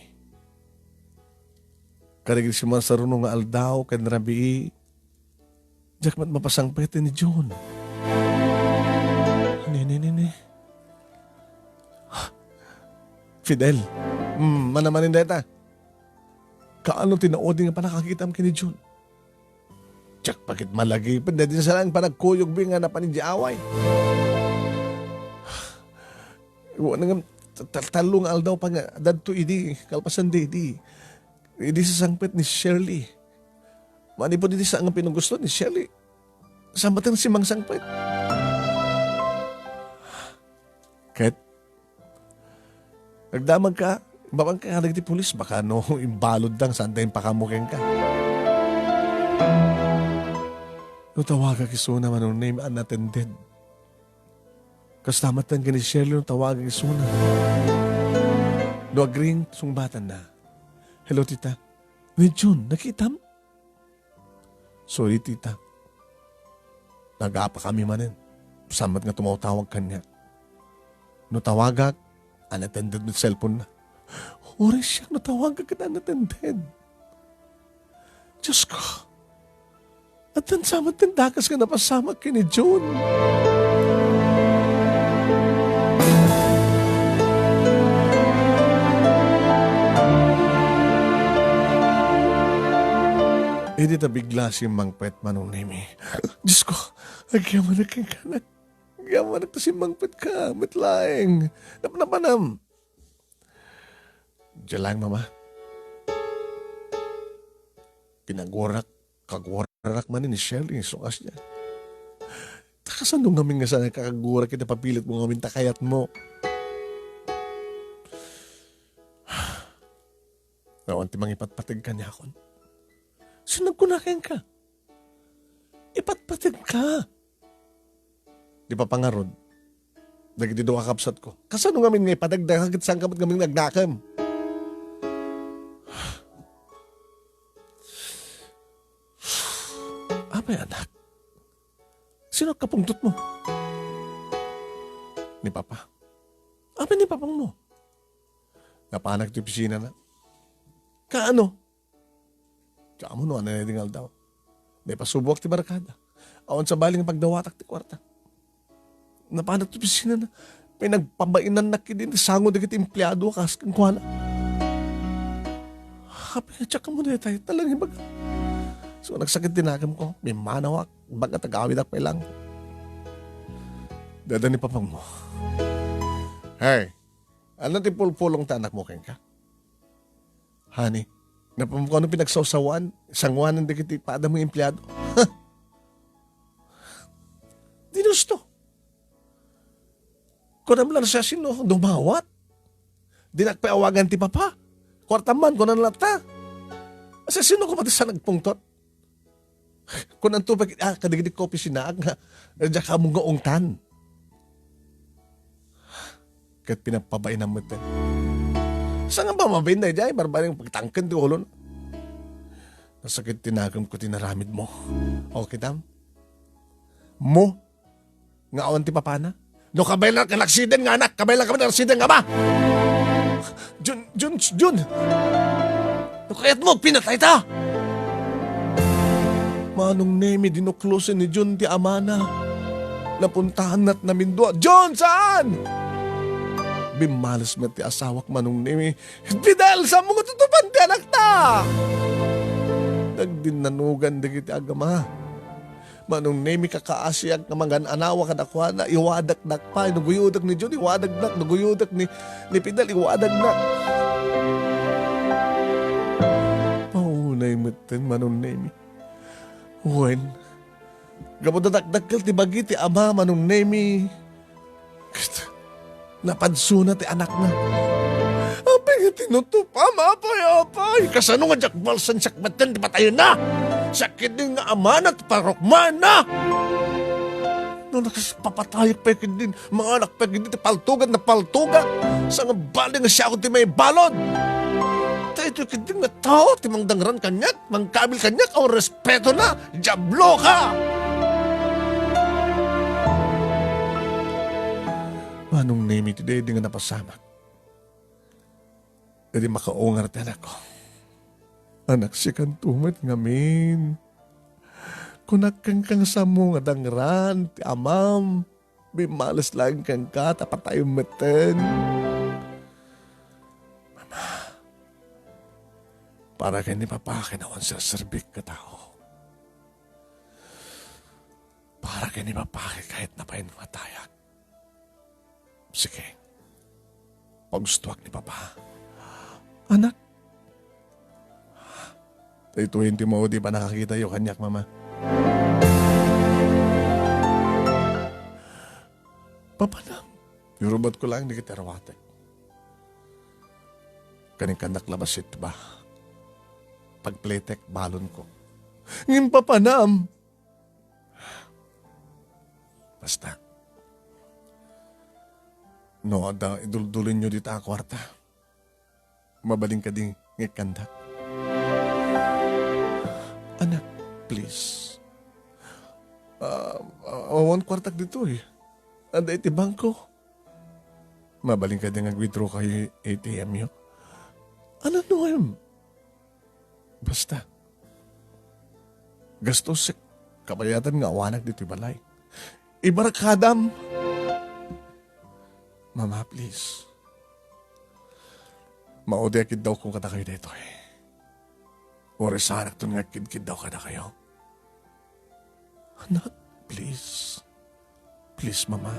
Kadagiti sumasaruno nga aldaw ken rabii, diak met mapasangpet ni June. Ne, ne, ne, ne. Fidel, mm, manamanin dayta. Kaano ti naudi nga panakakitam ken ni June? Diak pay ket malagipen, daydi sa lang panagkuyogmi nga napan idiay away. Wen ngem, ta-, ta-, tallo nga aldaw pa nga, dadto idi, kalpasan daydi. Idi sasangpet ni Shirley. Manipud idi saan nga pinagusto ni Shirley. Saan met ti simangsangpet? Ket, nagdamagka, imbabangka kadagiti pulis, baka no, imbaludda, saan ta impakaammo kenka. No tawagak isuna, Manong Nemi, unattended. Kasta met ken ni Shirley no tawagak isuna. No agring, sungbatanna. Hello, tita. ni Jun, nakitam? Sorry, tita. Nagapakami manen. Saan met nga tumawtawag kaniak. No tawagak, unattended met cellphone na. Uray siak no tawagak ket unattended. Diyos ko, addan sa met ti dakes nga napasamak ken ni Jun. Idi ta bigla simmangpet, Manong Nemi. Diyos ko, agyamanak kenka, anak. Agyamanak ta simmangpetka, met laeng. Napnapanam. Diay laeng, Mama. Pinagurak, kagurak manen ni Shelly, isu kasdiay. Ta kasano ngamin nga saan nga kakagurak iti papilit mo ngamin ta kayat mo? Awan ti mangipatpateg kaniakon. Sino nagkuna kenka? Ipatpategka. Di pa pangarod dagiti dua a kabsatko. Kasano ngamin nga ipadagdaka ket saan ka met ngamin nga agnakem? Apay, anak? Sino kapungtotmo? Ni Papa. Apay ni Papangmo? Napanak ti opisinana. Kaano? Kaammo no ania daydi nga aldaw. Naipasuboak ti barkada. Awan sabali nga pagdawatak ti kuarta. Napanak ti opisinana. Pinagpabainannak idi ti sango dagiti empleado a kas kenkuana. Apay nga diak ammo daytay, ta lang ibaga. So, nagsakit ti nakemko. Bimmanawak. Baga tagawidak pay lang. Dada ni Papangmo. Hey, ania ti pulpulong ti anakmo kenka? Honey, napanmo kano pinagsawsawan, sanguanan dagiti padam nga empleado? Huh! Dinusto. Kunam lang siasino, dumawat. Dinak pay awagan ti Papa. Kuartam man, kunana latta. Siasino koma ti saan agpungtot? Kunanto pay, ah, kadagiti kaopisinaak nga, diak ammo nga ungtan. Ket pinapabainam met. Saan nga ba mabain daydiay? Barbareng pagtangken ti ulona. Nasakit ti nakemko ti naramidmo. O, kitam? Mo, nga awan ti papana? No kabaelan ka naksiden nga anak, kabaelan ka naksiden nga ama. Jun, Jun, Jun! No kayatmo, pinatayta! Manong Nemi, dinuklosen ni Jun ti amana. Napuntahanna ti namindua. Jun, saan? Bimmales met ti asawak, Manong Nemi. Fidel, saanmo nga tutupan ti anakta? Nagdinnanugan dagiti agama. Manong Nemi, kakaasiak nga mangan-anawa kadakuada, iwadakdak pay. No guyodek ni Jun, iwadakdak. No guyodek ni, ni Fidel, iwadakdak. Paunay metten, Manong Nemi. Wen, gapu ta dakdakkel ti bagi ti ama, Manong Nemi. Ket napadsona ti anakna. Apay nga tinutupam, apay, apay? Kasano nga diak balsen siak metten ti patayenna? Siak ketdi nga amana ti parukmaenna. No nagpapatayek pay ketdin, manganak pay ketdi ti paltogak, napaltogak. Saan nga bali nga siak ti maibalud? Ta daytoy ketdi nga tao ti mangdangran kaniak, mangkabil kaniak, awan respetona. Diablo ka! Manong Nemi, ti daydi nga napasamak. Idi makaungar ti anakko. Anak, sikanto met ngamin. Kunak kenka nga saanmo nga dangran ti amam. Bimmales laeng kenka ta patayem metten. Mama, para ken ni Papa ken awan serserbik a tao. Para ken ni Papa, kayatna pay nga matayak. Sige. Pagustoak ni Papa. Anak. Daytoyen ti maudi a pannakakitayo kaniak, Mama. Papanam, irubatko laeng dagiti aruatek. Ken inkannak labasit ba? Pagpletek, balonko. Ngem papanam, basta, no adda iduldulinyo dita a kuarta, mabalin kadi nga ikkandak? please. Ah, ah, awan kuartak ditoy. Adda iti bangko. Mabalin kadi nga ag-withdraw kayo iti A T M yo? Ano, Noem? Basta. Gastos, kabayatan nga awanak ditoy balay. Ibarakadam! Mama, please. Maudi a kiddawko kadakayo daytoy. Uray saanakton nga agkidkiddaw kadakayo. Anak, please. Please, Mama.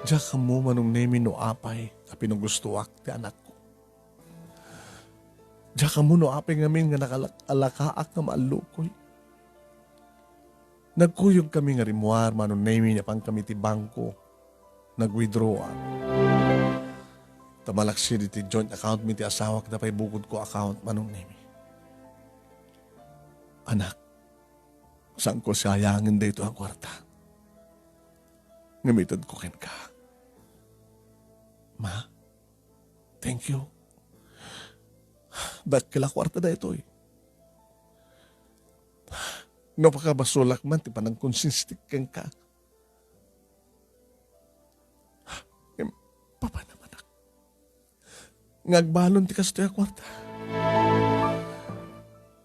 Diak ammo, Manong Nemi, no apay a pinugustoak ti anakko. Diak ammo no apay ngamin nga nakalak-, alakaak nga maallukoy. Nagkuyog kami nga rimmuar, Manong Nemi, napan kami ti bangko. Nag-withdraw. Ta malaksid iti joint account mi ti asawak, da pay bukodko account, Manong Nemi. Anak, saanko sayaengen daytoy a kuarta. Ngem itedko kenka. Ma, thank you. Dakkel a kuarta daytoy. No pakabasolak man ti panangkonsinstik kenka. Em, papa naman ak. Nga agbalon ti kastoy a kuarta.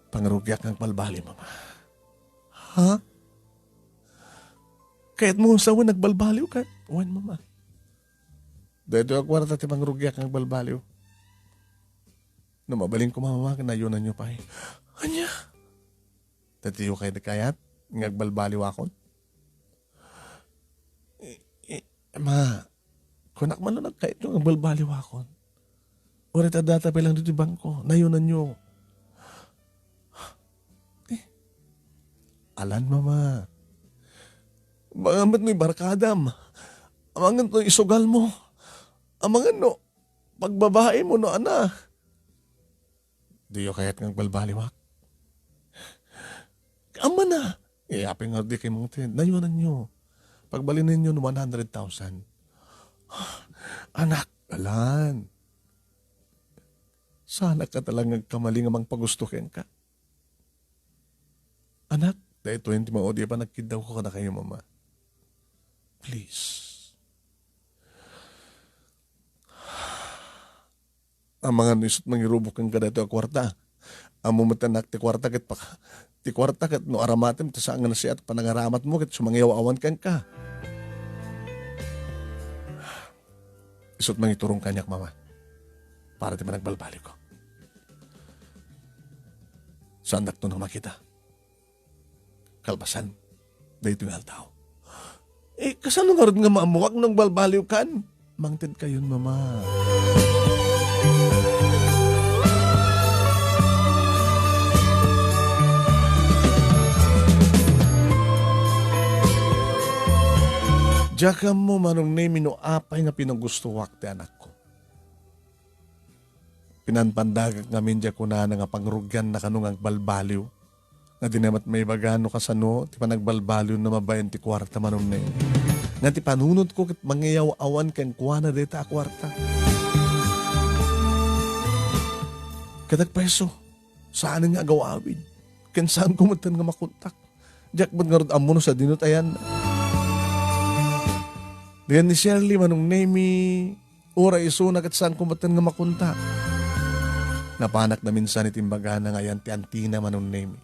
Pangrugiak nga agbalbaliw, Mama. Ha? Kayatmo sawen agbalbaliw kat? Wen, Mama. Daytoy a kuarta ti pangrugiak nga agbalbaliw. No mabalin koma, Mama, nayonanyo pay. Ania? Daytoy kayat nga agbalbaliwakon? I, i, Ma, kunak man no nagkayatyo nga agbalbaliwakon. Uray ta data pay lang ditoy bangko, nayonanyo. Eh, alan, Mama. Amangan met no ibarkadam. Amangan no isugalmo. Amangan no pagbabaimo no ana. Diyo kayat nga agbalbaliwak? Ammana. Eh, apay nga di kay mangted? Nayonanyo. Pagbalinenyo no one hundred thousand. Anak, alan. Saanak kata lang nga agkamali nga mangpagusto kenka. Anak, daytoyen ti maudi a panagkiddawko kadakayo, Mama. Please. Amangan no isut' mangirubok kenka daytoy a kuarta. Ammo met, anak, ti kuarta ket paka-, ti kuarta ket no aramatem ta saan nga nasayaat panangaramatmo ket sumangiyaw-awan kenka. Isut' mangiturong kaniak, Mama, para ti panagbalbaliwko. Saandakto nga makita kalpasan daytoy nga aldaw. Eh, kasano ngarud nga maammuak no agbalbaliwkan? Mangted kayon, Mama. Diak ammo, Manong Nemi, no apay nga pinagustoak ti anakko. Pinanpandagak ngamin diay kunana nga pangrugianna kano nga agbalbaliw. Nga dina met maibaga no kasano ti panagbalbaliwna babaen ti kuarta, Manong Nemi. Nga ti panunotko ket mangiyaw-awan kenkuana dayta a kuarta. Ket agpayso, saanen nga agaw-awid. Ken saanko metten nga makontak. Diak met ngarud ammo no sadino ti ayanna. Diay ni Shirley, Manong Nemi, uray isuna ket saanko metten nga makontak. Napanak naminsan iti imbagana nga ayan ti antina, Manong Nemi.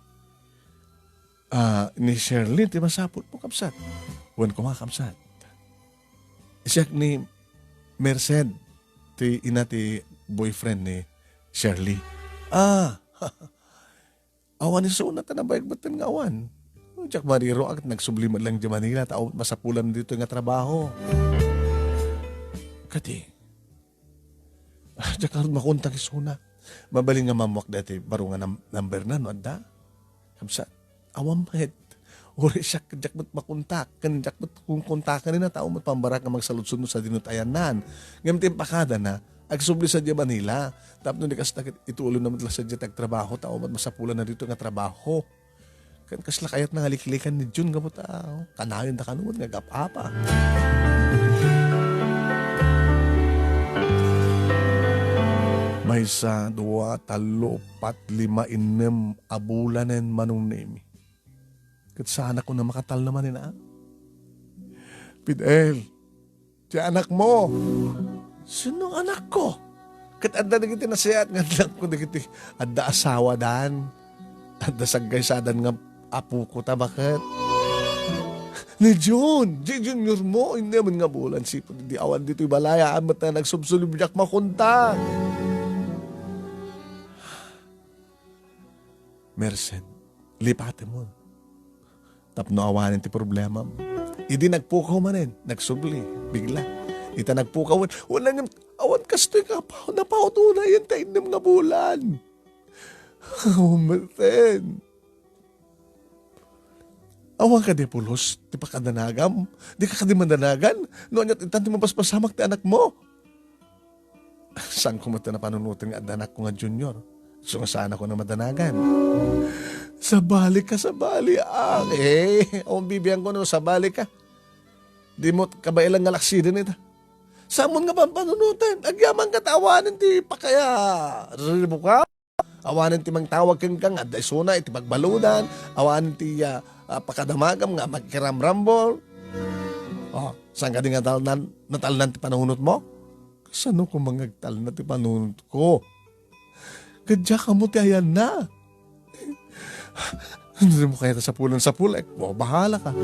Ah, ni Shirley ti masapulmo, kabsat. Wen koma, kabsat. Siak ni Merced, ti ina ti boyfriend ni Shirley. Ah, awan isuna ta nabayag metten nga awan. Diak mariro ket nagsubli met lang di Manila, ta awan masapulan ditoy nga trabaho. Kadi, ah, diak ngarud makontak isuna. Mabalin nga maammuak daytoy baro nga nam-, number na, no adda? Kabsat, awan met. Uray siak, diak met makontak. Ken diak met konkontaken ni na, tao met pambarak nga magsaludsod no sadino ti ayanna. Ngem ti impakadana, agsubli sadiay Manila. Tapno di kasta ket ituloyna met la sadiay ti agtrabaho, tao met masapulanna ditoy nga trabaho. Ken kasla kayatna nga liklikan ni Jun gapu ta, oh, kanayonda kano met nga agap-apa. Maysa, dua, tallo, uppat, lima, innem a bulanen, Manong Nemi. Ket saanak a makatalna manen, a? Fidel, ti anakmo. Sino anakko? Ket adda dagiti nasayaat nga adlangko dagiti adda asawadan. Adda saggaysadan nga apoko ta baket. Ni Jun, ni Junior mo, innem nga bulan sipud idi awan ditoy balay, haan met nga nagsubsulibiak makunta. Merced, lipatemon. Tapno awanen ti problemam. Idi nagpukaw manen, nagsubli, bigla. Ita nagpukaw, wala nga, awan kastoy nga apaw, napaw unay ta innem nga bulan. Aw, Merced. Awan kadi pulos ti pakadanagam? Dika kadi madanagan? No aniat intan ti mabasbasamak ti anakmo? Saan koma ti napanunoten nga adda anakko nga Junior? Isu nga saan a madanagan. Sabali ka, sabali, a. Eh, awan bibiangko no sabali ka. Dimo kabaelan nga laksiden ita. Saanmon nga pampanunoten? Agyaman ka ta awanen ti pakaya-, riribuka? Awanen ti mangtawag kenka nga adda isuna iti pagbaludan, awanen ti, ah, ah, pakadamagam nga magkiramrambol. Oh, saan kadi nga talnan, natalnan ti panunotmo? Kasano koma nga agtalna ti panunotko? Ket diak ammo ti ayanna. Dimo kayat a sapulen, sapulek. O, bahala ka.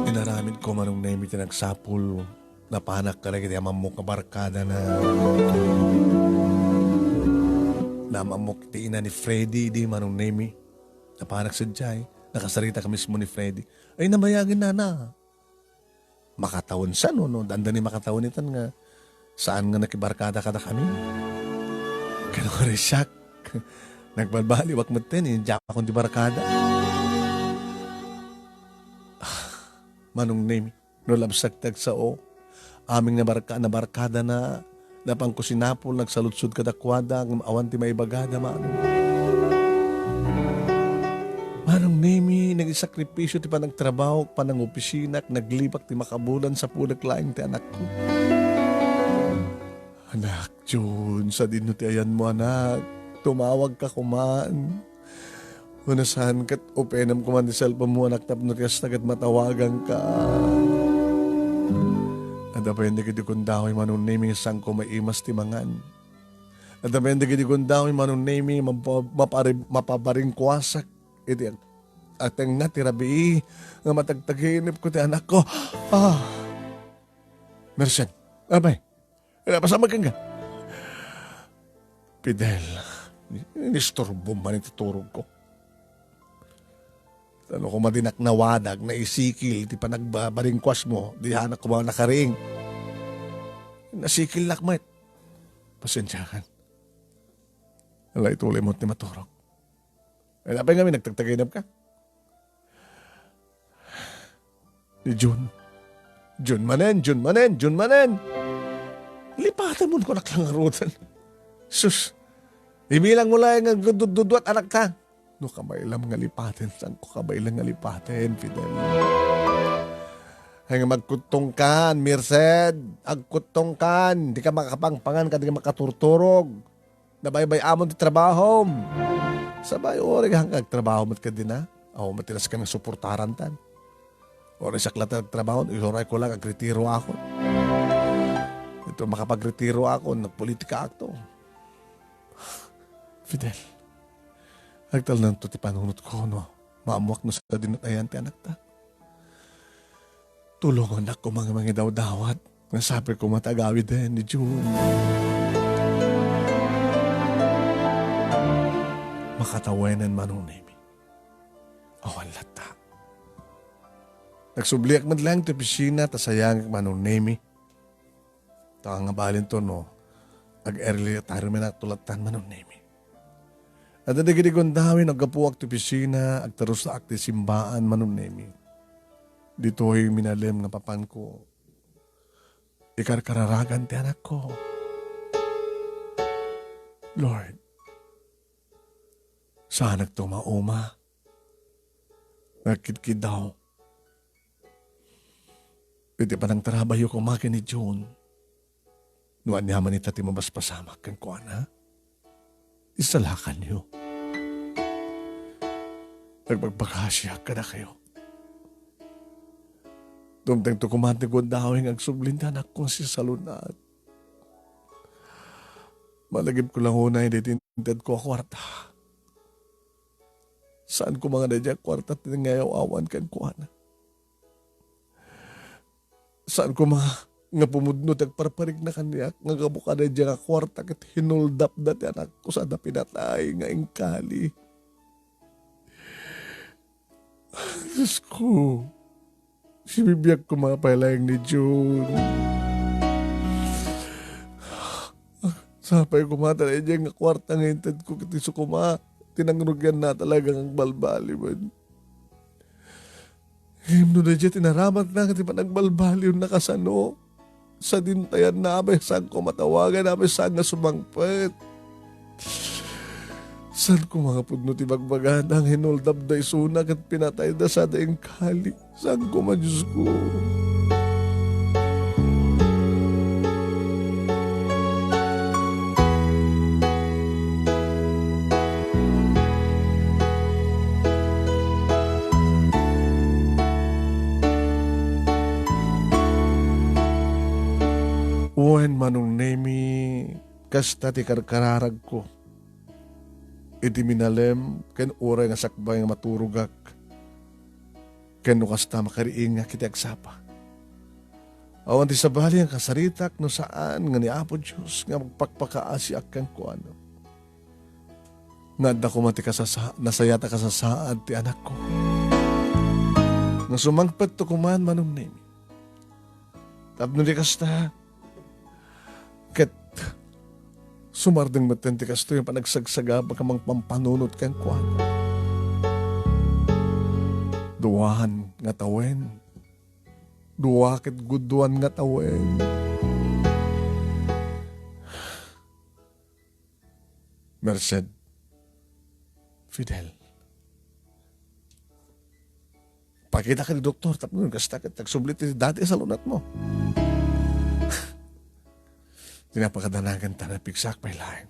Inaramidko, Manong Nemi, ti nagsapul. Napanak kadagiti amammok a barkada na. Namammok ti ina ni Freddy, idi, Manong Nemi. Napanak sadiay. Nakasaritak mismo ni Freddy. Ay, nabayagen, nana. Makatawen sa, no, no? Dandani makatawen itan nga saan nga nakibarkada kadakami. Kano kari siak? Nagbalbaliwak metten, indiakon ti barkada. Ah, Manong Nemi, no labsak ti agsao, aming nabarka-, nabarkada na, napanko sinapul, nagsaludsod kadakuada, ngem awan ti maibagada, Manong. Manong Nemi, nagisakripisyo ti panagtrabaho, panangopisina, naglipak ti makabulan, sapunek laeng ti anakko. Anak, Jun, sadino ti ayanmo, anak? Tumawag ka koman. Wenno saan ket upenem koman ti cellphone mo, anak, tapno kasta ket matawaganka. Adda pay dagiti gundaway, Manong Nemi, saan ko maimas ti mangan. Adda pay dagiti gundaway, Manong Nemi, mapa-, mapari-, mapabaringkuasak iti ag-, atengnga ti rabii nga matagtaginepko ti anakko. Ah! Merced. Abay, napasamak kenka. Fidel, inisturbom man iti turogko. Ta no koma dinak nawadag, naisikil ti panagbabaringkuasmo, di hanak koma nakariing. Nasikillak met. Pasensiakan. Ala, ituloy mo ti maturog. Ay, apay ngamin, nagtagtaginep ka? Ni Jun. Jun manen, Jun manen, Jun manen. Lipaten mo, kunak lang ngaruden. Sus. Ibilang mo lang nga dudduduat, anak ta. No, kabaelam nga lipaten, saan ko kabaelam nga lipaten, Fidel? Ay nga magkuttong kan, Merced. Agkuttong kan. Di ka makapangpangan, ka di ka makaturturog. Nabaybay-amon ti trabahom. Sabay, uray, hanggang trabaho met kadina. Aw, matilas ka nga suportaran tan. Uray, sakla ta nagtrabaho, isuray ko lang, agretiro ako. Ito, makapagretiro ako, nagpolitika ako. Fidel, agtalnan to ti panunot ko, no? Maamuak no sa dinat ayan ti anak ta. Tulongannak koma nga mangidawdawat. Nasapit koma ti agawiden ni Jun. Makatawenen, Manong Nemi. Awan latta. Nagsubliak met laeng ti opisina, ta sayangek, Manong Nemi. Ta nga balin to, no, ag-early retirement ak tulatan, Manong Nemi. Adda dagiti gundaway, aggapuak ti opisina, agtarusaak ti simbaan, Manong Nemi. Ditoy minalem nga papanko, ikarkararagan ti anakko. Lord, Saanakto mauma nga agkidkiddaw iti panangtarabayyo koma ken ni June. No aniaman ita ti mabasbasamak kenkuana, isalakanyo. Agpagpakasiak kadakayo. Dumtengto koma ti gundaway nga agsubli ti anakko nga si Salunat. Malagipko la unay daytoy intedko a kuarta. Saan koma nga daydiay a kuarta ti nangayaw-awan kenkuana. Saan koma nga pumudno ti agparparigna kaniak nga gapu kadaydiay nga kuarta ket hinuldapda ti anakko sada pinatay nga inkali. Diosko, sibibiag koma pay laeng ni June. Sapay koma ta daydiay nga kuarta nga intedko ket isu koma ti nangrugianna talaga nga agbalbaliwen. Ngem no daydiay ti naramatna ket ti panagbalbaliwenna kasano? Sadin ta yan, abay, saan koma tawagan, abay, saan nga sumangpet? Saan koma nga pudno ti bagbagada nga hinuldapda isuna ket pinatayda sada inkali? Saan koma, Diosko? Wen, Manong Nemi, kasta ti karkararagko iti minalem ken uray nga sakbay nga maturogak, ken no kasta makariingak iti agsapa. Awan ti sabali nga kasaritak no saan nga ni Apo Dios nga agpakpakaasiak kenkuana. Nga adda koma ti kasasa-, nasayat a kasasaad ti anakko. Nga sumangpetto koman, Manong Nemi. Tapno di kasta, ket sumardeng metten ti kastoy a panagsagsagaba nga mangpampanunot kenkuana. Duaan nga tawen. Dua ket gudduan nga tawen. Merced, Fidel. Pakita ka ni doktor, tapno kasta ket agsubli ti dati a salunatmo. Ti napakadanagan ta, napigsak pay laeng.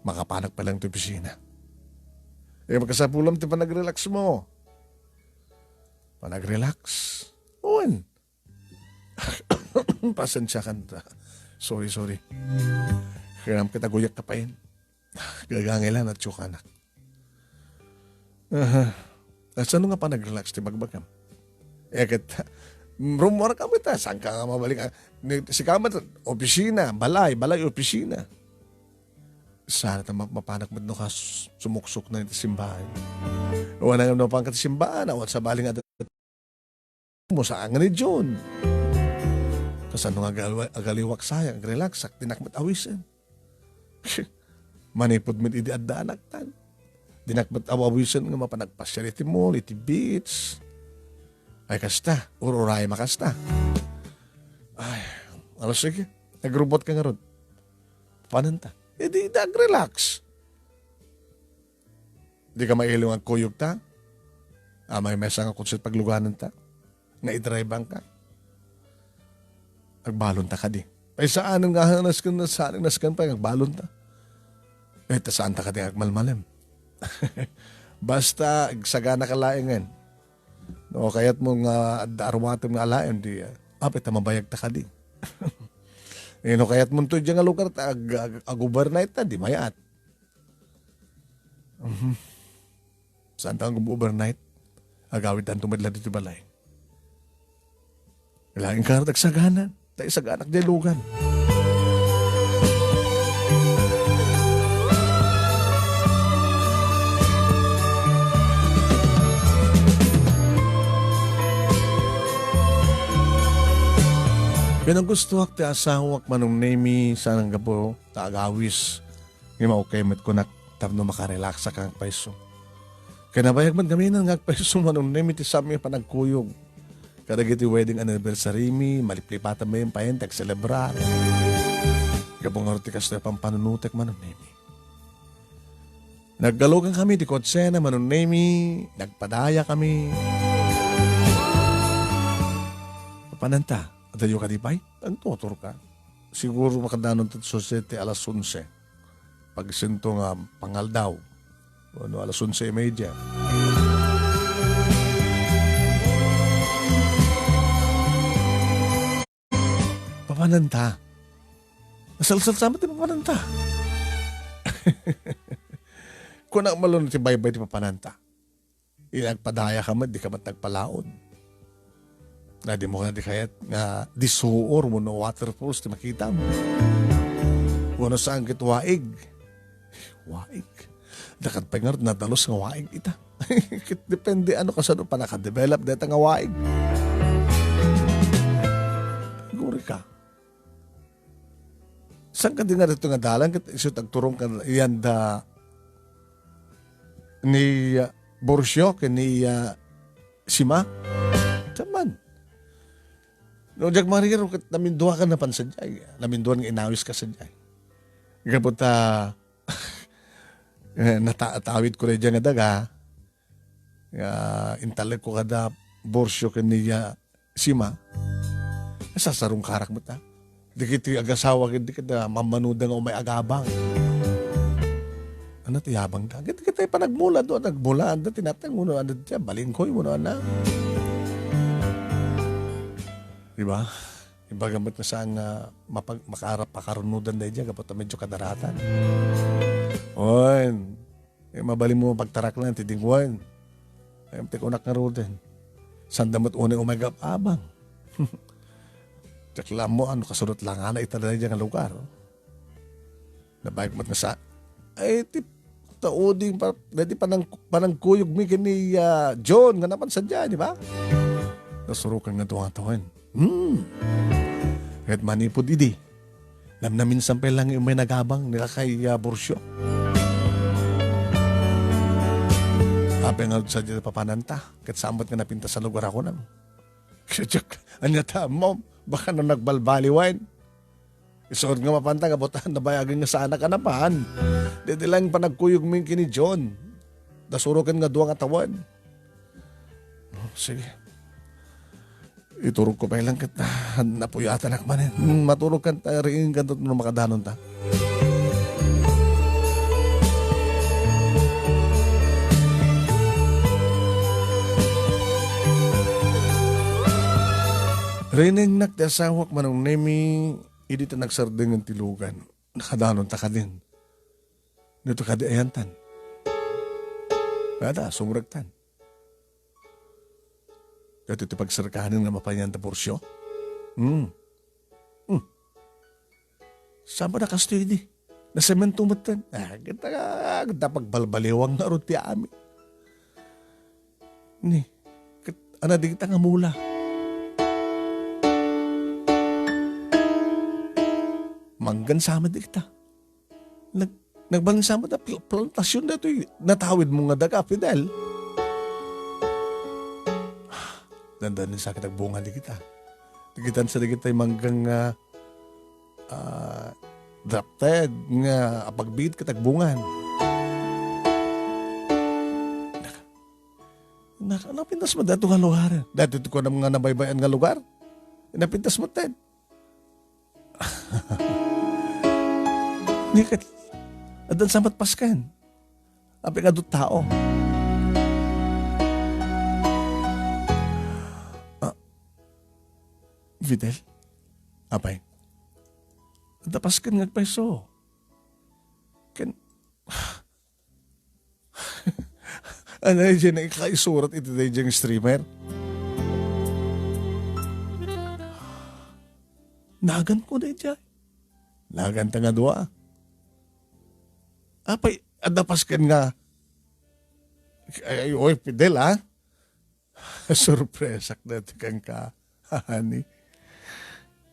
Makapanak pay laeng ti opisina. Eh, makasapulam ti panag-relax mo. Panag-relax? Wen. Pasensiakan ta. Sorry, sorry. Kaya naman kita guyak ka pa yun. Gagangay lang at tsukanak. Aha. Asano nga panag-relax ti bagbagam? Eh, ket, rummuar kami ta, saan ka nga mabalik? Ah, ni, si Kamat, opisina, balay, balay, opisina. Sana ta ma-, mapanak met no kas-, sumuksok na iti simbahan. Wala nga no pangkat simbahan, awan sabali nga mo saan nga ni John. Kasano nga agal-, agaliwak saya, agrelaxak, dinak met awisen. Manipud met idi addanak tan. Dinak met awisen nga mapan agpasiar iti mall, iti beach. Ay kasta, ur-uray makasta. Ay, alas sige, agrubot ka ngarud. Panan ta? Idi, idi agrelax. Di ka mailiw nga agkuyog ta? Amay maysa nga kotse pagluganan ta? Nga idrivean ka? Agbalon ta kadi. Ay, saan nga nasken, saan nasken pa nga agbalon ta? Eh, ta saan ta kadi nga agmalmalem? Basta, agsagana ka laengen. No, kayat mo nga adda arwatem nga alaem, di, ah, apay ta mabayag ta kadi. Eh, no, kayat mo to dyan nga lugar ta, ag-, ag-, ag-overnight ta, di mayat. Mhm. Saan ta nga overnight? Agawid tanto met la ditoy balay. Laeng ka agsaganak, ta isaganak diay lugan. Ken no gustoak ti asawak, Manong Nemi, saan gapu ta agawis. Ngem okay met kunak tapno makarelaksak nga agpayso. Ken nabayag met ngamin nga agpayso, Manong Nemi, ti saan nga panagkuyog. Kadagiti wedding anniversary mi, maliplipatan mi pay ti agselebrar. Gapu ngarud ti kastoy a pampanunotek, Manong Nemi. Naggalugan kami ti kotse na Manong Nemi, nagpadaya kami. Papananta, adayo kadi pay? Agtuturka. Siguro makadanon ti susi ti alas onse. Pagsinto nga pangaldaw. Wenno alas onse y media. Papananta. Nasalsalsa met ti papananta. Kunak malon ti baybay ti papananta. Ila agpadaya ka met, di ka met nagpalaod. Na di mo nga di kayat nga disuor wenno waterfalls ti makitam. Wenno saan ket waig. Waig. Dakad pay ngarud nadalus nga waig ita. Ket depende ano kasano panakadevelop deta nga waig. Guri ka. Saan ka di nga dito nga dalan ket isu agturong ka yan da ni, ah, Borcio ken ni, ah, Sima? Saman. No, diak mariro ket namindua ka napan sadiay. Naminduan nga inawis ka sadiay. Gapu ta, eh, nata-, atawid ko daydiay nga daga, nga intalek ko kada Borcio ken ni, ah, Sima. Sasarungkarak met, ah. Dagiti agasawa ket di kada mammanuda nga umay agabang. Ano ti yabang da? Ket, ket panagmula do, nagmulaan da, tinatang mo, ano, ano, balingkoy mo, ano? Di ba? Ibaga met nga saan nga mapag-, makara-, pakarunudan da idiya, gapu ta medyo kadaratan. On. Eh, mabalin mo pagtaraklan ti dingwen. Ay, ti kunak ngaruden. Sanda met unay umay agab-abang. Diak la ammo, ano, kasurot langana ita daydiay nga lugar. Nabayag met nga sa, ay, ti tauding pa, daydi panang-, panangkuyog mi ken ni, ah, John, nga napan sadiay, di ba? Nasurokan nga dua nga tawen. Hmm. Ket manipud idi, namnaminsan pay lang umay nagabang ni lakay, ah, Borcio. Apay nga sadiay papananta, ket saan met nga napintas a lugar a kunam. Ket diak, ania ta ammom, baka no nagbalbaliwen. Isuot nga mapanta, gapu ta nabayagen nga saanak a napan. Daydi lang panagkuyog mi ken ni John. Nasurokan nga dua nga tawen. Oh, sige. Iturogko pay lang ket, ah, napuyatanak manen. Hmm, maturogkan ta, riingkan ta no makadanon ta. Rinengnak ti asawak, Manong Nemi, idi ta nagsardeng ti lugan. Nakadanon ta kadin. Dito kadi ayantan. Kada, sumrektan. Dito ti pagserkanen nga mapanyan ta porsio. Hmm. Hmm. Saan ba na kastoy di? Nasemento metten. Ah, kita, kita pagbalbaliwang na ron ti amin. Ni, ket, ana di kita nga mula. Manggan sa amin di kita. Nag-, nagbalin sa amin ta pl-, plantasyon daytoy. Natawid mo nga daga, Fidel. Dandanin sa kitag bunga di kita. Di kita sa di kita manggang, ah, ah, drafted nga apagbiit ket agbungan. Nak-, nak-, napintas mo dato nga lugar. Dati ti kunam nga nabaybayan nga lugar. Napintas mo ten. Ni ket, addan sa met pasken. Apay nga adu tao. Ah, Fidel? Apay? Adda pasken nga agpayso. Ken, ano, diyan na ikaisurat iti daydiay nga streamer? Nagan ko daydiay. Nagan ta nga dua. Apay, adda pasken nga, ay, ay, oy, Fidel, ha? Sorpresak dati kenka, honey.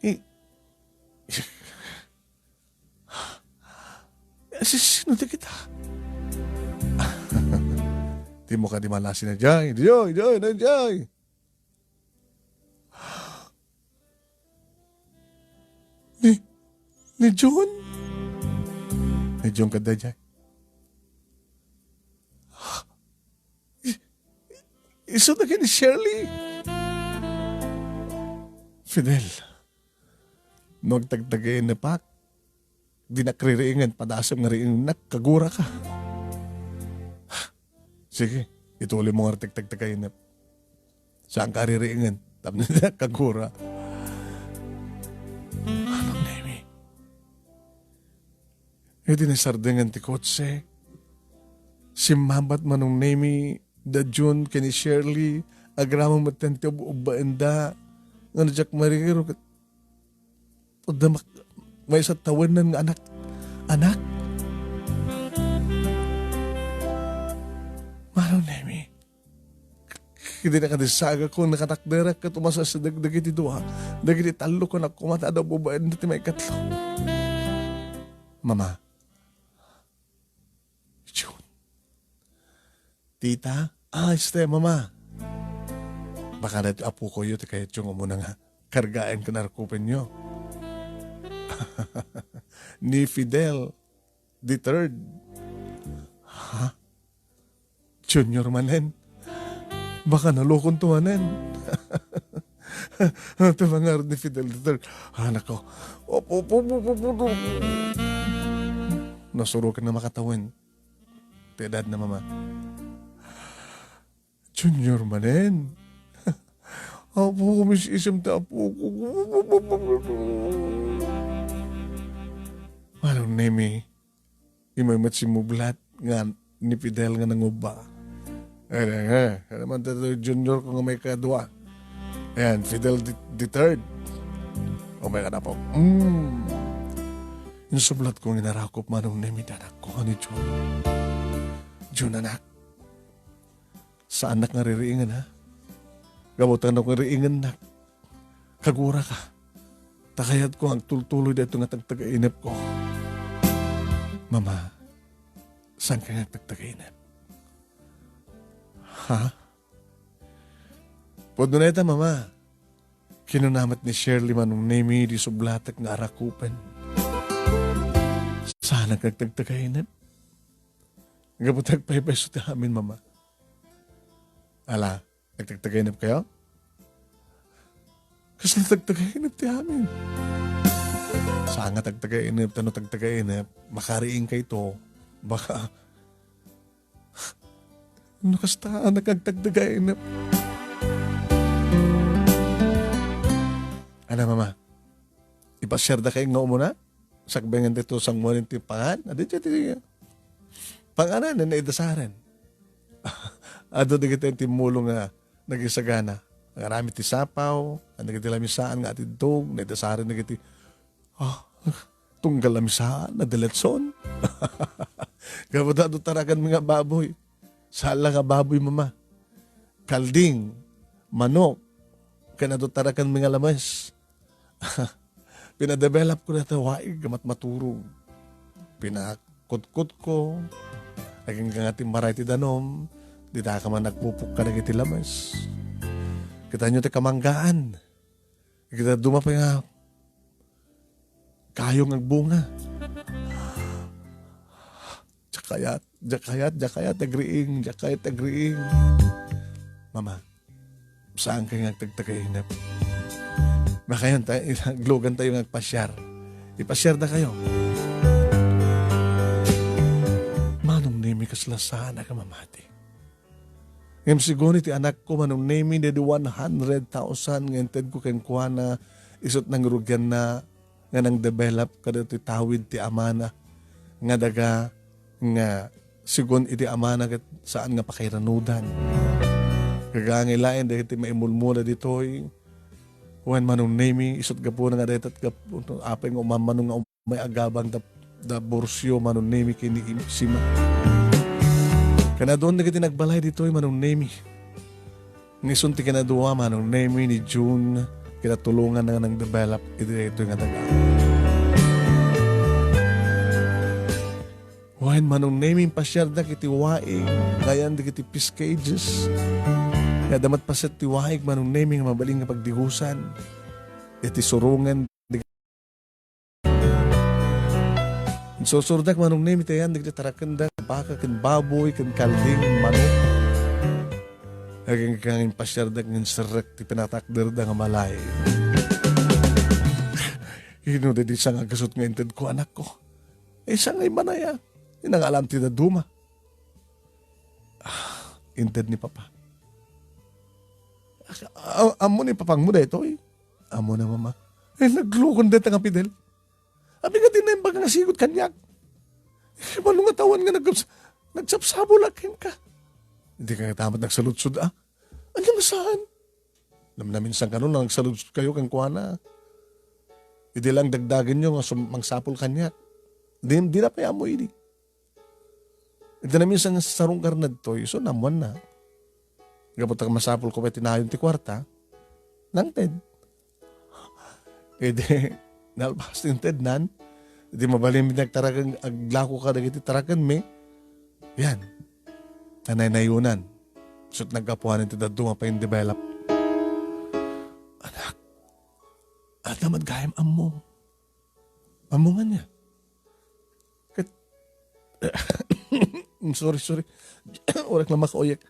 Eh, sisino ti kita? Di mo kadi malasi na, Jay. Jay, Jay, na, Jay. Ni, ni John? Ni John kadaydiay. Isu dagiti Shirley. Fidel, no agtagtagainepka, dinak ririingen, padasem nga riingnak, kaguraka. Sige, ituloy mo nga agtagtagainep. Saanka ririingen, tapno dinak kagura. Manong Nemi. Iti nasardengan ti kotse, simmabat Manong Nemi, da Jun ken ni Shirley, agraman metten ti ub-ubbaenda, nga no diak mariro ket adda mak-, maysa tawennan nga anak. Anak? Manong Nemi. Idi nakadisagakon, nakatakderak ket umasasideg dagiti dua, dagiti tallo ken koma ta adda babaen ti maikatlo. Mama. Jun. Tita? Ah, este, Mama. Baka na iti apokoyo ti kayatyo nga umuna nga kargaen ken arkupenyo. Ni Fidel the third. Ha? Junior manen? Baka nalokonto manen. Iti pangarud ni Fidel the third. Anak ko. Op, op, op, op, op, op, op. Nasuroken na makatawen. Ti edad na, Mama. Junior manen. Apo, kumis-isem ti apo ko. Manong Nemi, immay met simmublat nga ni Fidel nga nangubba. Eh, eh, eh, ano man tayo, junior ko nga maikadua. Ayan, Fidel the, the third. O, maikadua po. Mm. Insublat ko nga inarakop, Manong Nemi, ti anak ko, ni Jun. Jun, anak. Saannak nga ririingen, ha? Gapu ta no riingennak, kaguraka. Ta kayatko nga agtultuloy daytoy nga tagtagainepko. Mama, saanka nga agtagtagainep? Ha? Pudno dayta, Mama. Kinuna met ni Shirley, Manong Nemi, di sublatek nga arakupen. Saanak nga agtagtagainep? Gapu ta agpaypayso ti amin, Mama. Ala, agtagtagainep kayo? Kasla tagtagainep ti amin. Saan nga tagtagainep, ta no tagtagainep, makariingkayto. Baka, no kasta, anak, agtagtagainep. Ana, Mama? Ipasiarda kayo nga umuna? Sakbengan dito sanguanen ti pangan? Adi ti panganan nga naidasaren. Adu dagiti timulong nga nagisagana. Nangaramid ti sapaw, ken dagiti lamisaan nga atidtog, naidasaren dagiti, ah, tunggal lamisaan, nadiletson. Gapu ta adu tarakenmi nga baboy. Saan la nga baboy, Mama. Kalding, manok, ken adu tarakenmi nga lames. Pinadevelop ko dayta waig nga matmaturog. Pinakutkotko. Agingga nga timmaray ti danum, dita ka man nagpupukka dagiti lames. Kitaenyo ti kamanggaan. Kita duma pay nga kayo nga agbunga. Diak kayat, diak kayat, diak kayat agriing, diak kayat agriing. Mama, saan kayo nga agtagtagainep? Makayon tayo, aglugan tayo nga agpasiar. Ipasiar da kayo. Manong Nemi, kasla saan a mamati. Ngem sigun iti anakko, Manong Nemi, daydi one hundred thousand nga intedko kenkuana, isut' nangrugianna nga nang-develop kadagiti tawid ti amana nga daga nga sigun iti amana ket saan nga pakairanudan. Gagangay laeng dagiti maimulmula ditoy, wen Manong Nemi, isut' gapuna nga dayta gapu-, apay nga umamano nga may agabang da, da Borcio, Manong Nemi, ken ni Im-, Sima. Ken adun dagiti nagbalay ditoy, Manong Nemi. Nga isun ti kinadua, Manong Nemi, ni June, kinatulongan nga nang-develop iti daytoy nga daga. Wen, Manong Nemi, impasiardak iti waig, nga ayan dagiti fish cages. Nga adda met paset ti waig, Manong Nemi, nga mabalin nga pagdigusan. Iti surungen Insursurdak, Manong Nemi, ti ayan dagiti tarakenda, baka ken baboy, ken kalding, manok. Agingga nga impasiarda ngem serrek ti pinatakderda nga malay. Ino daydi sanga gasut nga intedko, anakko? Eh, sangay manaya. Inangaalam ti dadduma. Ah, inted ni Papa. A-, ammo ni Papangmo daytoy? Ammo na, Mama. Eh, naglukon dayta nga Fidel. Abi nga di naimbag nga sigot kaniak. Mano nga tawen nga nagkaps-, nagsapsabol a kenka. Di ka nga tamat nagsaludsod, ah. Ania nga saan? Namnaminsan kano nga nagsaludsod kayo kenkuana. Idi lang dagdagenyo nga sum-, mangsapul kaniak. Di, di na pay ammo idi. Idi naminsan nga sarungkar na ditoy, so namuan na. Gapu ta masapul ko pay ti nayon ti kuarta, nangted. Idi, nalpas ti intednan, idi mabalin mi nagtaraken, aglako kadagiti tarakenmi, yan, nanaynayonan. Ket naggapuanan ti dadduma a pain-develop. Anak, adda met gayam ammo. Ammo nga niya. Ket, sorry, sorry. Uray la makauyak.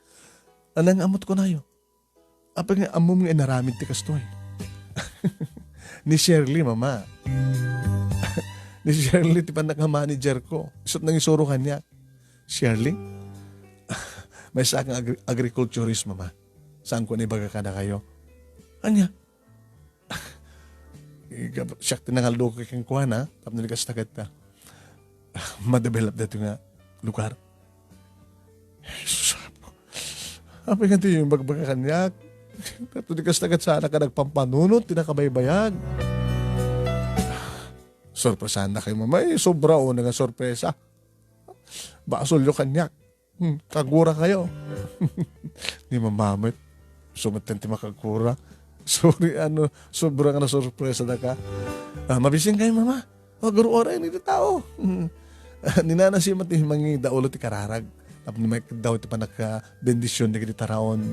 Anang ammot kunayo? Apay nga ammom nga inaramid ti kastoy? Ni Shirley, Mama. Ni Shirley ti pannaka-manager ko. Isut' nangisuro kaniak. Shirley? Maysa kang agri-, agriculturist, Mama. Saan ko naibaga kadakayo? Ania? Iga-, siak ti nangalduko kenkuana, tapno di kasta ket, ah, madevelop daytoy nga lugar. Jesus, Apo. Apay nga di imbagbaga kaniak? Tapno di kasta ket saan ka nagpampanunot ti nakabaybayag. Sorpresahan na kayo, Mama. Eh, sobra una nga sorpresa. Basolyo kaniak. Hmm, kagura kayo. Ni Mama met. Sumeten ti makagura. Sorry, ano, sobra nga nasorpresa da ka. Ah, mabising kayo, Mama. Maguruaray ni tao. Hmm. Ni Nana Sima ti mangida ulo ti kararag. Tapno maikdaw ti panaka-bendision dagiti taraon.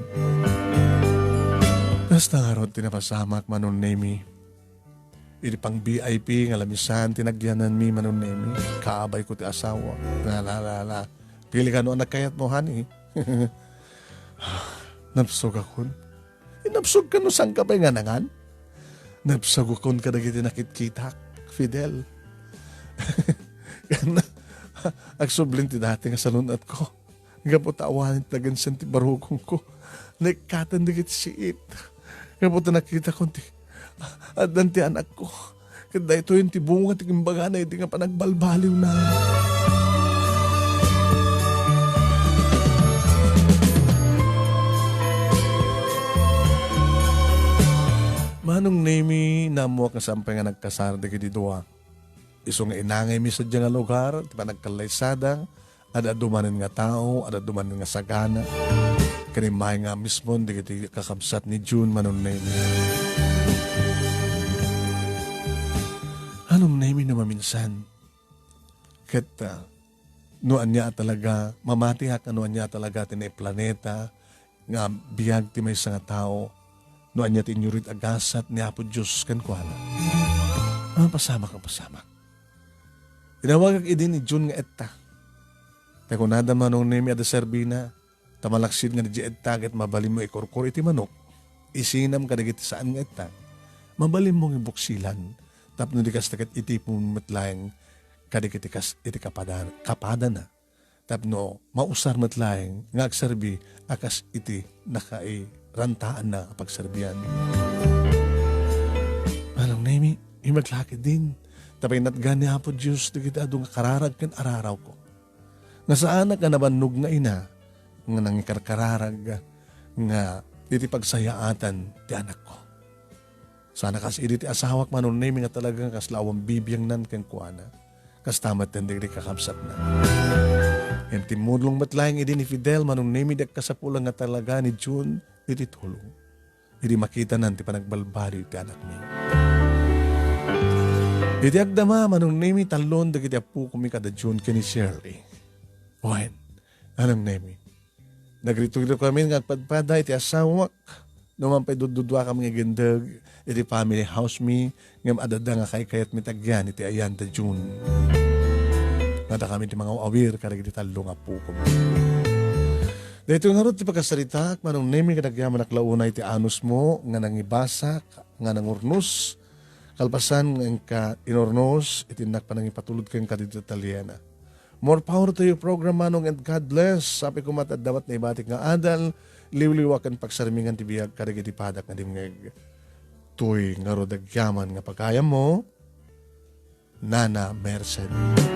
Kasta ngarud ti napasamak, Manong Nemi. Idi pang V I P nga lamisan ti nagyananmi, Manong Nemi, kaabay ko ti asawa. La, la, la, la. Pili kano a nagkayat mo, honey. Nabsogakon. Inabsog kano saan ka pay nga nangan? Nabsogakon kadagiti nakitkitak, Fidel. Kan agsublin ti dati nga salun-atko. Gapu ta awanen ti nagensen ti barukongko. Naikkaten dagiti siit. Gapu ta nakitakon ti addan ti anakko. Ket daytoyen ti bunga ti imbagana idi nga panagbalbaliwna. Manong Nemi, naammoak nga saan pay nga nagkasar dagiti dua. Isu nga inangaymi sadiay nga lugar ti panagkallaysada, ad-adu manen nga tao, ad-adu manen nga sagana. Ken immay nga mismon dagiti kakabsat ni June, Manong Nemi. Manong Nemi, no maminsan. Ket, ah, no ania a talaga, mamatiak a no ania a talaga ti naiplaneta, nga biag ti maysa nga tao, no ania ti inyurit a gasat ni Apo Dios kenkuana. Mapasamak, mapasamak. Inawagak idi ni June nga etta. Ta kunada, Manong Nemi, adda serbina, ta malaksid nga diay etta ket mabalinmo ikurkur iti manok, isinam kadagiti saan nga etta, mabalinmo nga ibuksilan, tapno di kasta ket itipon met laeng kadagiti kas-, iti kapada-, kapadana. Tapno mausar met laeng nga agserbi a kas iti nakairantaanna a pagserbian. Manong Nemi, imeglaki din, ta painatgan ni Apo Dios dagiti adu nga kararag ken ararawko. Nga saanak nga nabannog nga ina nga nangikarkararag nga iti pagsayaatan ti anakko. Sana kas idi ti asawak, Manong Nemi, nga talaga nga kasla awan bibiangnan kenkuana. Kasta met dagiti kakabsatna. Ngem timmudlong met laeng idi ni Fidel, Manong Nemi, di agkasapul nga talaga ni June iti tulong. Idi makitanan ti panagbalbaliw ti anakmi. Iti agdama, Manong Nemi, talloen dagiti appokomi kada June ken ni Shirley. Wen, Manong Nemi, nagritoy-ritoy kami nga agpadpada iti asawak. Numan pay dudduduakami nga agindeg iti family house mi, ngem adda nga kaykayatmi ti agyan iti ayan da June. Nga dakami ti mangaw-awir kadagiti tallo nga appokomi. Daytoy ngarud ti pakasaritaak, Manong Nemy, kadagyaman a launay ti anusmo nga nangibasak, nga nangurnos, kalpasan nga inka inurnos, iti innak panangipatulod ken kadagiti taliana. More power to you program, Manong, and God bless. Sapay koma ti adda met naibatik nga adal, liwliwa ken pagsarmingan ti biag kadagiti padak nga dimngeg. Toy ngarud agyaman nga pagayammo, Nana Merced.